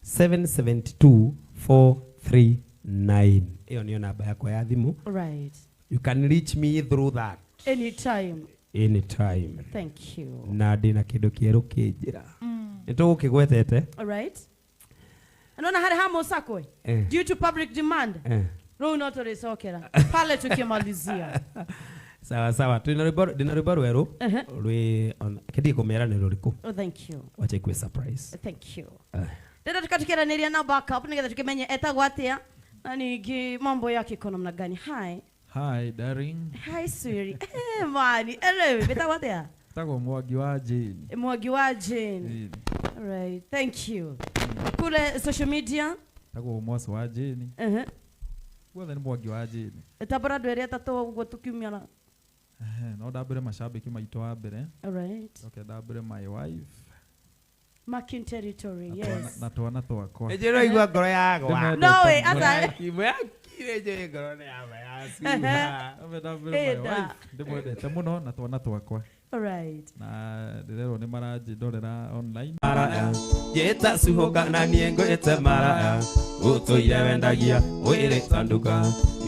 772 439. Ĩyo nĩyo namba yakwa ya thimũ. Right. You can reach me through that Anytime. anytime. Thank you. Na ndĩna kĩndũ kĩerũ kĩ njĩra. Nĩ tũgũkĩgwetete. All right. Naona harĩ ha Mũcakwe. Eh. Due to public demand. Eh. Rĩu no tũrĩcokera pale tukimalizia. Sawa sawa. Twĩna rwĩmbo, ndĩna rwĩmbo rwerũ Ehe. rwĩ kĩndige kũmera nĩ rũrĩkũ. Oh, thank you. Wacha ikuwe surprise. Thank you. Eh. Rĩrĩa tukatukiranĩria na backup nĩgetha tukimenye etagwo atĩa na ningĩ mambo yake iko namna gani. Hi. Hi, darling. Hi sweetie. Eh, mani. Anyway, wetagwo atĩa? Tagwo Mwangi wa Jane. Mwangi wa Jane. Ĩĩ. All right. Thank you. Kule social media. Tagwo Mwaci wa Jane. Uh-huh. Guothe nĩ Mwangi wa Jane. Tabora andũ erĩ atatũ ũguo tukiumia. Ehe, no ndambĩre macambĩki maitũ wa mbere. All right. Njoke ndambĩre my wife. Marking territory. Na Yes. na twana twakwa. Nĩ njũĩ ngoro yagwa. Ndĩmendete No way, mũno. ata- Mwakire njũĩ ngoro nĩ yama yacuha. Ndambe ndambĩre my Ĩnda. wife. Ndĩmwendete mũno na twana twakwa. All right. Na ndĩrerwo nĩ maranjĩndorera online. Maraya njĩta cuhũka na niĩ ngwĩte maraya ũtũire wendagia mwĩrĩ ta nduka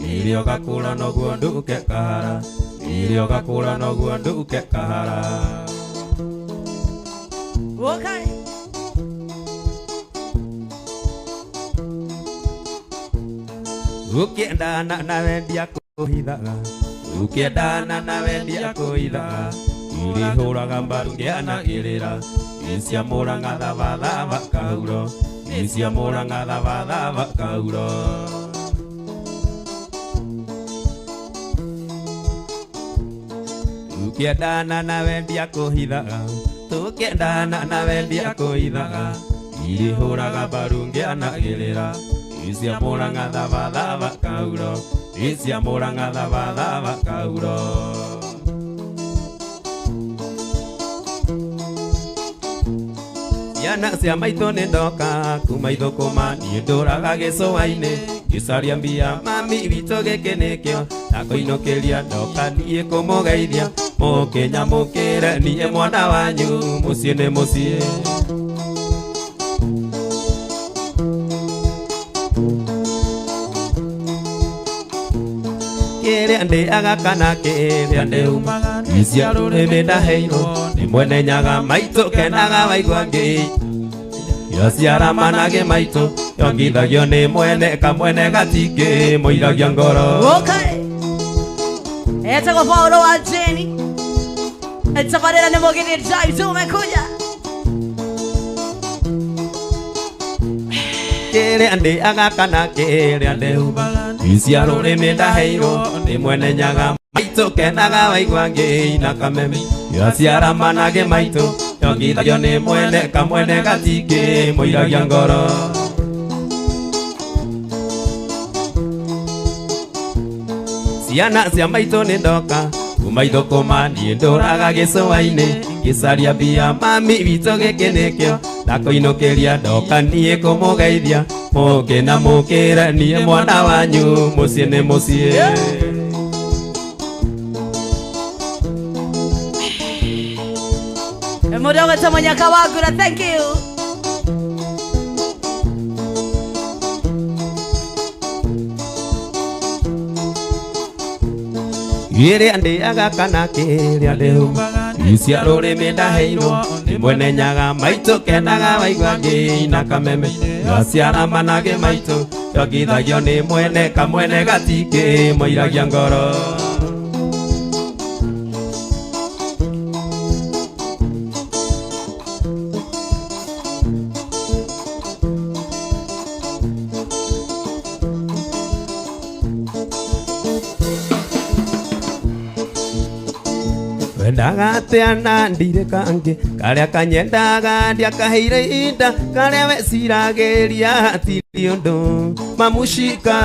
irio gakũra noguo nduke kahara irio gakũra noguo nduke kahara. Okay. Ũkĩendana na wendia kũhithaga, ũkĩendana na wendia kũhithaga, irĩhũraga mbaru ngĩanagĩrĩra, icia mũrang'a thabathaba kahuro, icia mũrang'a thabathaba kahuro. Ũkĩendana na wendia kũhithaga, tũkĩendana na wendia kũhithaga, irĩhũraga mbaru ngĩanagĩrĩra, icia mũrang'a thabathaba kahuro, icia mũrang'a thabathaba kahuro. Ciana cia maitũ nĩ ndoka kuma ithũkũma niĩ ndũraga gĩcũa-inĩ ngĩcaria mbia mami witũ gĩkĩ nĩkĩo ndakũinũkĩria ndoka niĩ kũmũgeithia mũkĩnyamũkĩre niĩ mwana wanyu mũciĩ nĩ mũciĩ. Kĩrĩa ndĩaga kana kĩrĩa ndĩumaga icia rũrĩmĩ ndaheirwo nĩ mwene nyaga maitũ kenaga waigua ngĩ yo ciaramanage maitũ yongithagio nĩ mwene kamwene gatingĩ mũiragia ngoro. Okay. Etagwo Paulo wa Jane. Tabarĩra nĩ Mũgithi Drive tumekuja. Kĩrĩa ndĩaga kana kĩrĩa ndĩumaga icia rũrĩmĩ ndaheirwo nĩ mwene nyaga maitũ kenaga waigua ngĩ na kameme yo ciaramanage maitũ yongithagio nĩ mwene kamwene gatingĩ mũiragia ngoro. Ciana cia maitũ nĩ ndoka kuma ithũkũma niĩ ndũraga gĩcũa-inĩ ngĩcaria mbia mami witũ gĩkĩ nĩkĩo ndakũinũkĩria ndoka niĩ kũmũgeithia mũkĩnamũkĩre niĩ mwana wanyu mũciĩ nĩ mũciĩ. Mũndũ ũgwĩtwo Mũnyaka wa Ngura, thank you. Kĩrĩa ndĩaga kana kĩrĩa ndĩumaga icia rũrĩmĩ ndaheirwo nĩ mwene nyaga maitũ kenaga waigua ngĩ na kameme yo ciaramanage maitũ yongithagio nĩ mwene kamwene gatingĩ mũiragia ngoro. Wendaga atĩa na ndirĩ kangĩ karĩa kanyendaga ndiakaheire ihinda karĩa weciragĩria hatirĩ ũndũ mamushika.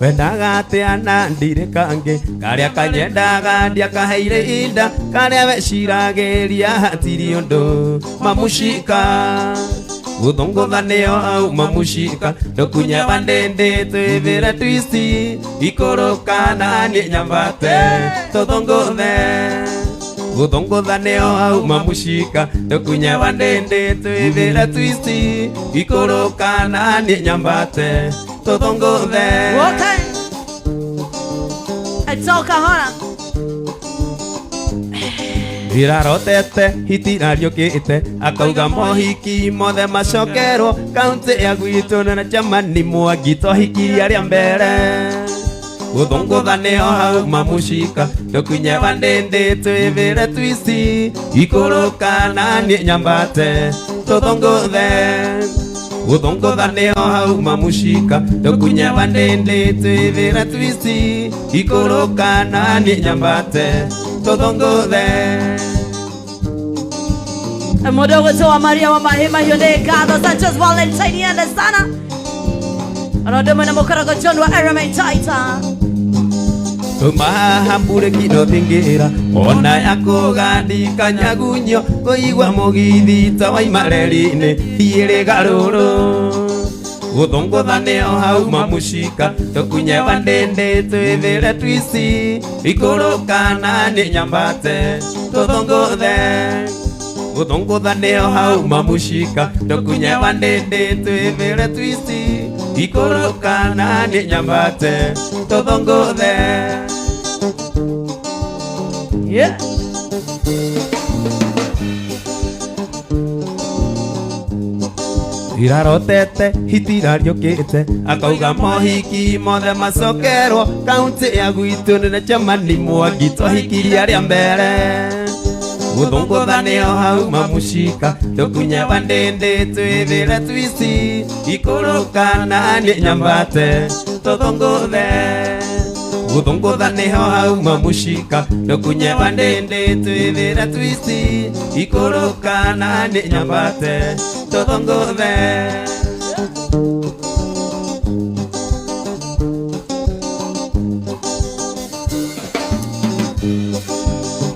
Wendaga atĩa na ndirĩ kangĩ karĩa kanyendaga ndiakaheire ihinda karĩa weciragĩria hatirĩ ũndũ mamushika. Guthongotha nĩo au mamushika ndokunya bandende twĩthĩre twisti ikũrũka na niĩ nyambate tũthongothe. Guthongotha nĩo au mamushika ndokunya bandende twĩthĩre twisti ikũrũka na niĩ nyambate tũthongothe. Okay. Etoka hora. Irarotete hitirariũkĩte akauga mohiki mothe macokerwo kaunti ya gwitũ na jamani Mwangi twahikirie arĩa mbere. Guthongotha nĩo hau mamushika ndokunya bandĩndĩ twĩthĩre twisti ikũrũka na niĩ nyambate tũthongothe. Guthongotha nĩo hau mamushika ndokunya bandĩndĩ twĩthĩre twisti ikũrũka na niĩ nyambate tũthongothe. Mudogo tu wa Maria wa Mahima Hyundai Gado Sanchez Valentine yende sana. Anodemo na mukarago John wa Ereme Taita. Tumahambure kino thingira ona yakũgandika nyagunyo kũigua mũgithi ta waima reri-inĩ thiĩrĩ garũrũ. Guthongotha nĩo hau mamushika tũkunye bandĩndĩ twĩthĩre twisti ikũrũka na niĩ nyambate tũthongothe. Guthongotha nĩo hau mamushika tũkunye bandĩndĩ twĩthĩre twisti ikũrũka na niĩ nyambate tũthongothe. Yeah. Irarotete hitirariũkĩte akauga mohiki mothe macokerwo kaunti ya gwitũ na jamani Mwangi twahikirie arĩa mbere. Guthongotha nĩo hau mamushika tũkunye bandĩndĩ twĩthĩre twisti ikũrũka na niĩ nyambate tũthongothe. Guthongotha nĩho hau mamushika tũkunye bandĩndĩ twĩthĩre twisti ikũrũka na niĩ nyambate tũthongothe.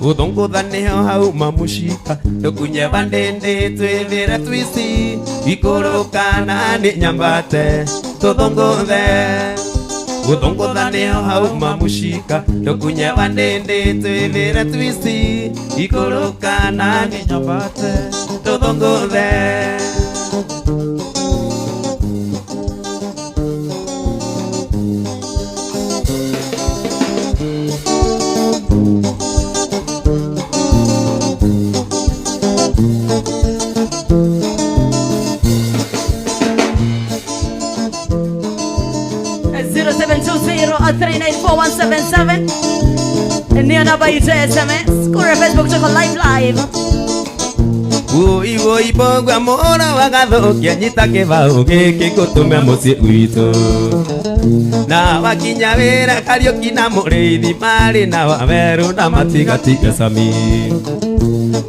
Guthongotha nĩho hau mamushika tũkunye bandĩndĩ twĩthĩre twisti ikũrũka na niĩ nyambate tũthongothe. Guthongotha nĩho hau mamushika tũkunye bandĩndĩ twĩthĩre twisti ikũrũka na niĩ nyambate tũthongothe. 07203941777 niyo namba yetu ya SMS. Kura Facebook tuko live live. Woi woi bogwa mora wagathukia nyita kĩbaũ gĩkĩ ngũtũme mũciĩ gwitũ. Na wakinya wĩra Kariũki na Mũrĩithi marĩ na Wawerũ na matigatiga Sami.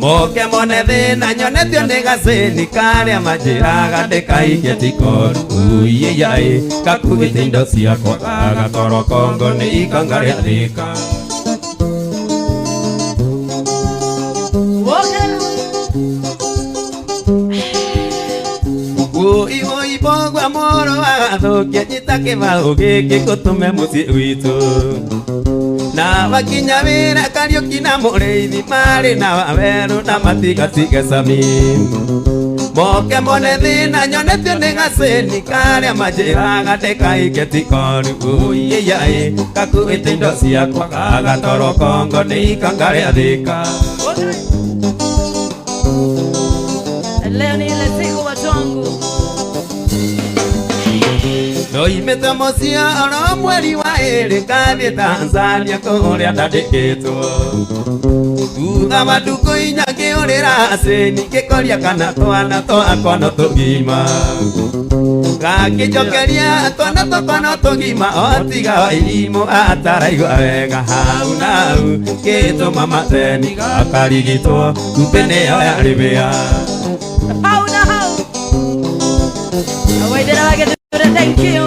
Moke mone thĩna nyonetio nĩ gacĩni karĩa manjĩraga ndĩkahikie ti koru. Uiĩiaĩ kakuĩte indo ciakwa gagatwarwo Kongo nĩ ikanga rĩa Thĩka. Woi woi bogwa moro wagathukia nyita kĩbaũ gĩkĩ ngũtũme mũciĩ gwitũ. Na wakinya wĩra Kariũki na Mũrĩithi marĩ na Wawerũ na matigatiga Sami. Moke mone thĩna nyonetio nĩ gacĩni karĩa manjĩraga ndĩkahikie ti koru. Uiĩiaĩ kakuĩte indo ciakwa gagatwarwo Kongo nĩ ikanga rĩa Thĩka. Leo ni ile siku watu wangu. Ndoimĩte mũciĩ oro mweri wa ĩrĩ ngathiĩ Tanzania kũrĩa ndandĩkĩtwo. Thutha wa ndukũ inya ngĩũrĩra acĩni ngĩkoria kana twana twakwa no tũgima. Gakĩnjokeria twana twakwa no tũgima o tiga wa irimũ ataraigua wega hau na hau gĩtũma mateni akarigitwo kumbe nĩyo yarĩ mbĩa. Hau na hau. Waithera wa Gĩthure, thank you.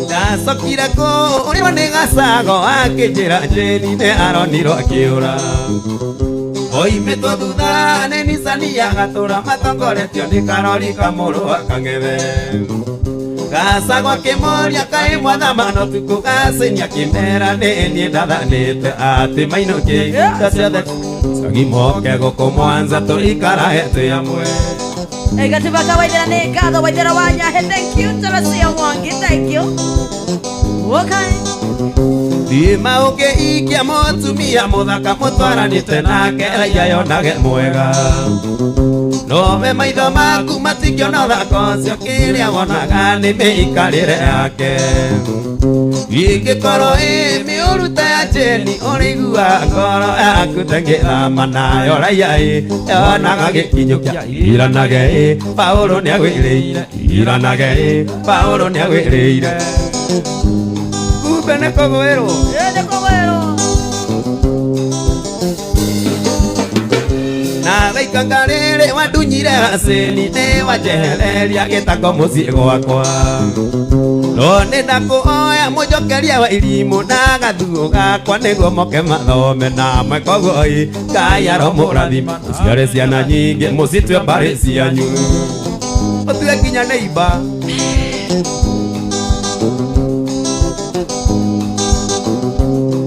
Ndacokire kũũrĩrwo nĩ gacago akĩnjĩra Jane nĩ aronirwo akĩũra. Oimĩtwo thutha nĩ Nissan ya gatũra matongoretio nĩ karori kamũrũ wa kang'ethe. Gacago akĩmũria kaĩ mwathama tukũ gaceni akĩmera nĩ niĩ ndathanĩte atĩ mainũkie indo ciothe cagi moke gũkũ Mwanza tũikarae twĩ amwe. Gatiba ka Waithera nĩ ngatho. Waithera wa Nyahe, thank you. Teresia Mwangi, thank you. Okay. Thima ũngĩikia mũtumia mũthaka mũtwaranĩte nake raia yonage mwega. Nowe maitho maku matingĩona ũthaka ũcio kĩrĩa wonaga nĩ mĩikarĩre yake. Ingĩkorwo ĩ mĩũru ta ya Jane ũrĩigua ngoro yaku tengĩthama nayo raia ĩ yonaga gĩkinyũkia iranage ĩ Paũlũ nĩagwĩrĩire iranage ĩ Paũlũ nĩagwĩrĩire. Kumbe nĩ kũgwĩrwo. Ĩ nĩ kũgwĩrwo. Na gaikanga rĩrĩ wandunyire gacĩni nĩ wanjehereria gĩtango mũciĩ gwakwa. No nĩ ndakũhoya mũnjokerie wa irimũ na gathuo gakwa nĩguo moke mathome namwe koguo ĩ Ngai aromũrathima mũciare ciana nyingĩ mũcitue mbarĩ cianyu. Ũtue nginya neighbor.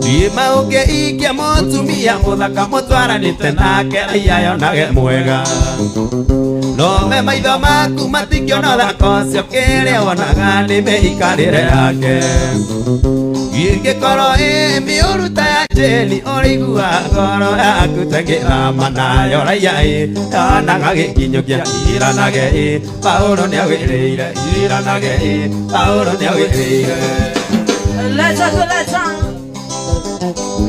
Thima ũngĩikia mũtumia mũthaka mũtwaranĩte nake raia yonage mwega. Nowe maitho maku matingĩona ũthaka ũcio kĩrĩa wonaga nĩ mĩikarĩre yake. Ingĩkorwo ĩ mĩũru ta ya Jane ũrĩigua ngoro yaku tengĩthama nayo raia ĩ yonaga gĩkinyũkia iranage ĩ Paũlũ nĩagwĩrĩire iranage ĩ Paũlũ nĩagwĩrĩire. Leta kuleta.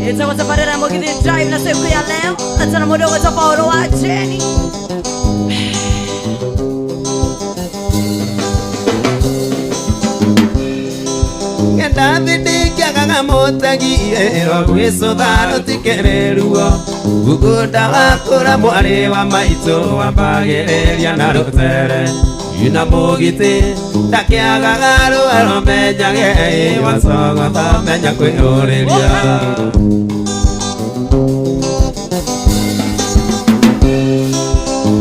Itakuwa safari ya Mugithi Drive na siku ya leo tena mudogo tofauti wa Jenny. Kenda thĩ ndĩkĩagaga mũtegi ĩro gwĩcũtha rũtikĩrĩ ruo mũgũnda wakũra mwarĩ wa maitũ wambagĩrĩria na rũtere ina mũgitĩ ndakĩagaga rũaro menyage ĩ wacogotha menya kwĩyũrĩria.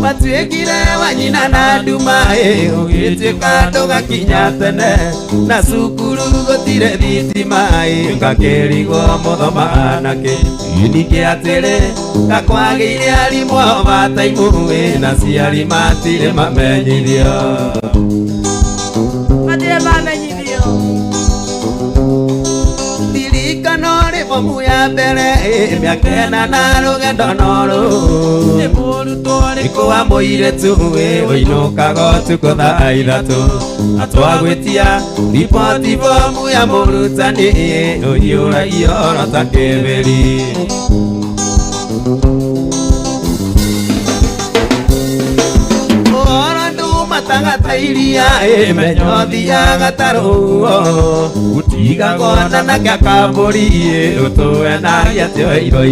Watuĩkire wa nyina na nduma ĩ ũgĩtuĩka ndũgakinya tene na cukuru gũtirĩ thitima ĩ ngakĩrigwo mũthoma nakĩ ningĩ atĩrĩ gakwagĩire arimũ ao bataimu ĩ na ciari matirĩ mamenyithio. Matirĩ mamenyithio. Ririkano rĩ bomu ya mbere ĩ mĩaka ĩna na rũgendo no rũu Nĩ mũrutwo Nĩkũ wa mũirĩtu ĩ ũinũkaga ũtukũ thaa ithatũ na twagwĩtia riboti bomu ya mũrutani ĩ ũiyũragia oro ta kĩbĩri. Ũhoro ndumataga ta iria ĩ menya ũthiaga ta rũhuho gũtigagwo na na kambũri ĩ ũtũe na gĩatĩ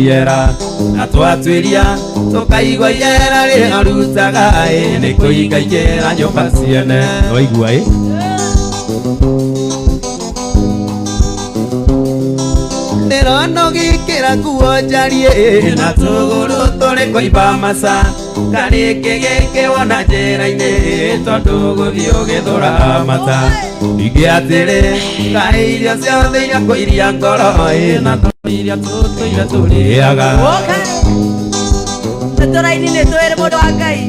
iera na twatuĩria tũkaigua iera rĩrĩa ũrutaga ĩ nĩ kũingaingĩra nyũmba ciene waigua ĩ. Ndĩrona ũgĩkĩra nguo njariĩ na tũgũrũ tũrĩ kũimba maca karĩkĩ gĩkĩ wona njĩra-inĩ tondũ gũthiĩ ũgĩthũra mata ningĩ atĩrĩ kaĩ irio ciothe iria kũiria ngoro ĩ na iria tũtũire tũrĩaga. tũrĩaga. Okay. Tũraini nĩ twĩrĩ mũndũ wa Ngai.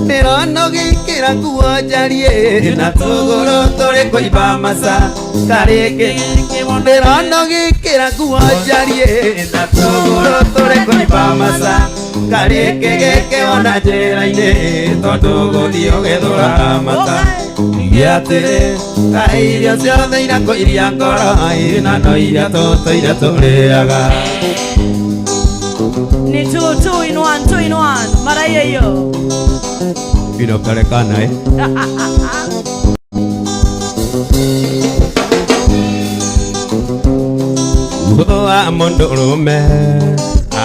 Ndĩrona ũgĩkĩra nguo njariĩ na tũgũrũ tũrĩ kũimba maca karĩkĩ ndĩrona ũgĩkĩra nguo njariĩ na tũgũrũ tũrĩ kũimba maca karĩkĩ gĩkĩ wona njĩra-inĩ tondũ gũthiĩ ũgĩthũra mata ningĩ atĩrĩ kaĩ irio ciothe iria kũiria ngoro ĩ na no iria tũtũire tũrĩaga. Ni 2 2 in 1 2 in 1 mara hiyo hiyo. Inapelekana eh. Ũhũthũ wa mũndũrũme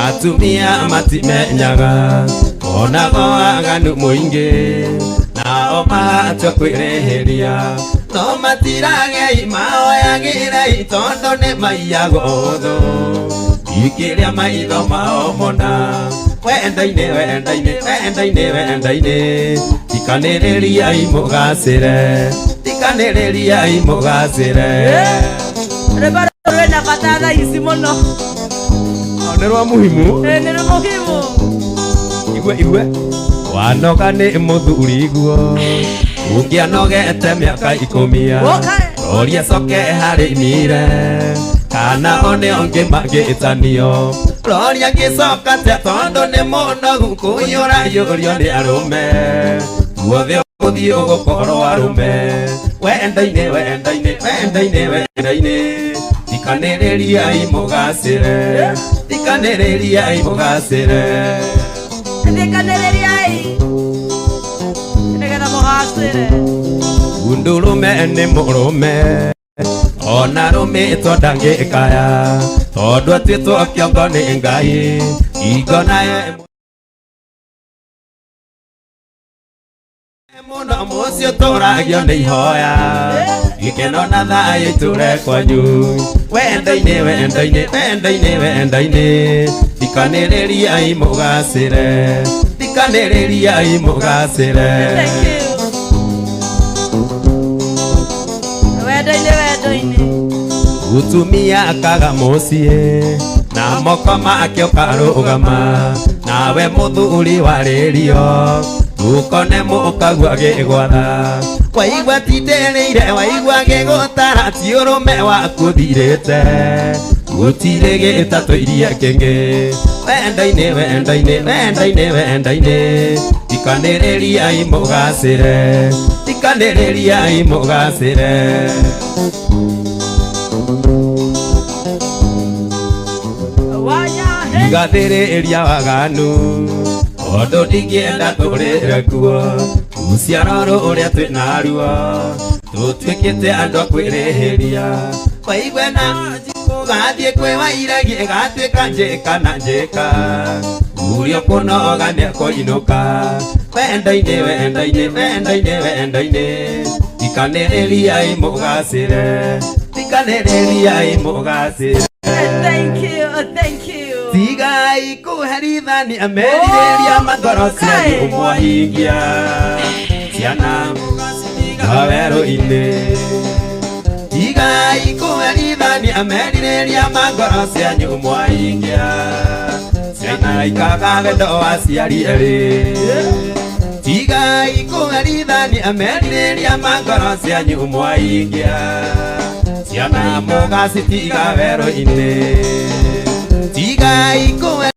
atumia matimenyaga onago aganu mũingĩ nao matua kwĩrĩhĩria no matiragei maoyagĩrei tondũ nĩ maiyagwo ũthũ ikĩrĩa maitho mao mona wendainĩ wendainĩ wendainĩ wendainĩ tikanĩrĩriai mũgacĩre tikanĩrĩriai mũgacĩre. Rwĩmbo rũrũ rwĩna bata thaa ici mũno. Nĩ rwa muhimu. Ĩ, nĩ rũ muhimu. Igwe igwe wanoga nĩ mũthuri guo ũngĩanogete mĩaka ikũmia Ũkae. roria coke harĩ mire kana one ũngĩ mangĩtanio roria ngĩcoka tia tondũ nĩ mũnogu kũiyũra yũrio nĩ arũme guothe ũgũthiĩ ũgũkorwo arũme wendainĩ wendainĩ wendainĩ wendainĩ tikanĩrĩriai mũgacĩre tikanĩrĩriai mũgacĩre. Thikanĩrĩriai nĩgetha mũgacĩre. Undũrũme nĩ mũrũme ona rũmĩtwo ndangĩkaya tondũ atuĩtwo kĩongo nĩ Ngai ingo naye mũno mũciĩ ũtũragio nĩ ihoya gĩkeno na thayũ itũre kwanyu wendainĩ wendainĩ wendainĩ wendainĩ thikanĩrĩriai mũgacĩre thikanĩrĩriai mũgacĩre. Thank you. Wendo-inĩ wendo-inĩ. Mutumia akaga mũciĩ na moko make ũkarũgama nawe mũthuri warĩrio ndũkone mũkagua gĩgwatha waigua tindĩrĩire waigua gĩgũtara ti ũrũme waku ũthirĩte gũtirĩ gĩtatũ iria kĩngĩ wendainĩ wendainĩ wendainĩ wendainĩ tikanĩrĩriai mũgacĩre tikanĩrĩriai mũgacĩre. Wanya he. Igathĩrĩria waganu tondũ ndingĩenda tũrĩre kuo rũciaro rũrĩa twĩnaruo tũtuĩkĩte andũ a kwĩrĩhĩria waigua na gathiĩ kwĩ wairegi ĩgatuĩka njĩka na njĩka urio kũnoga nĩekũinũka wendainĩ wendainĩ wendainĩ wendainĩ tikanĩrĩriai mũgacĩre tikanĩrĩriai mũgacĩre. Thank you, thank you. Tigai kũherithania merirĩria ma ngoro cianyu mwahingia ciana werũ-inĩ tigai kũherithania merirĩria ma ngoro cianyu mwahingia ciana ikaga wendo wa aciari erĩ tigai kũherithania merirĩria ma ngoro cianyu mwahingia ciana mũgacitiga werũ-inĩ tigai kũhe.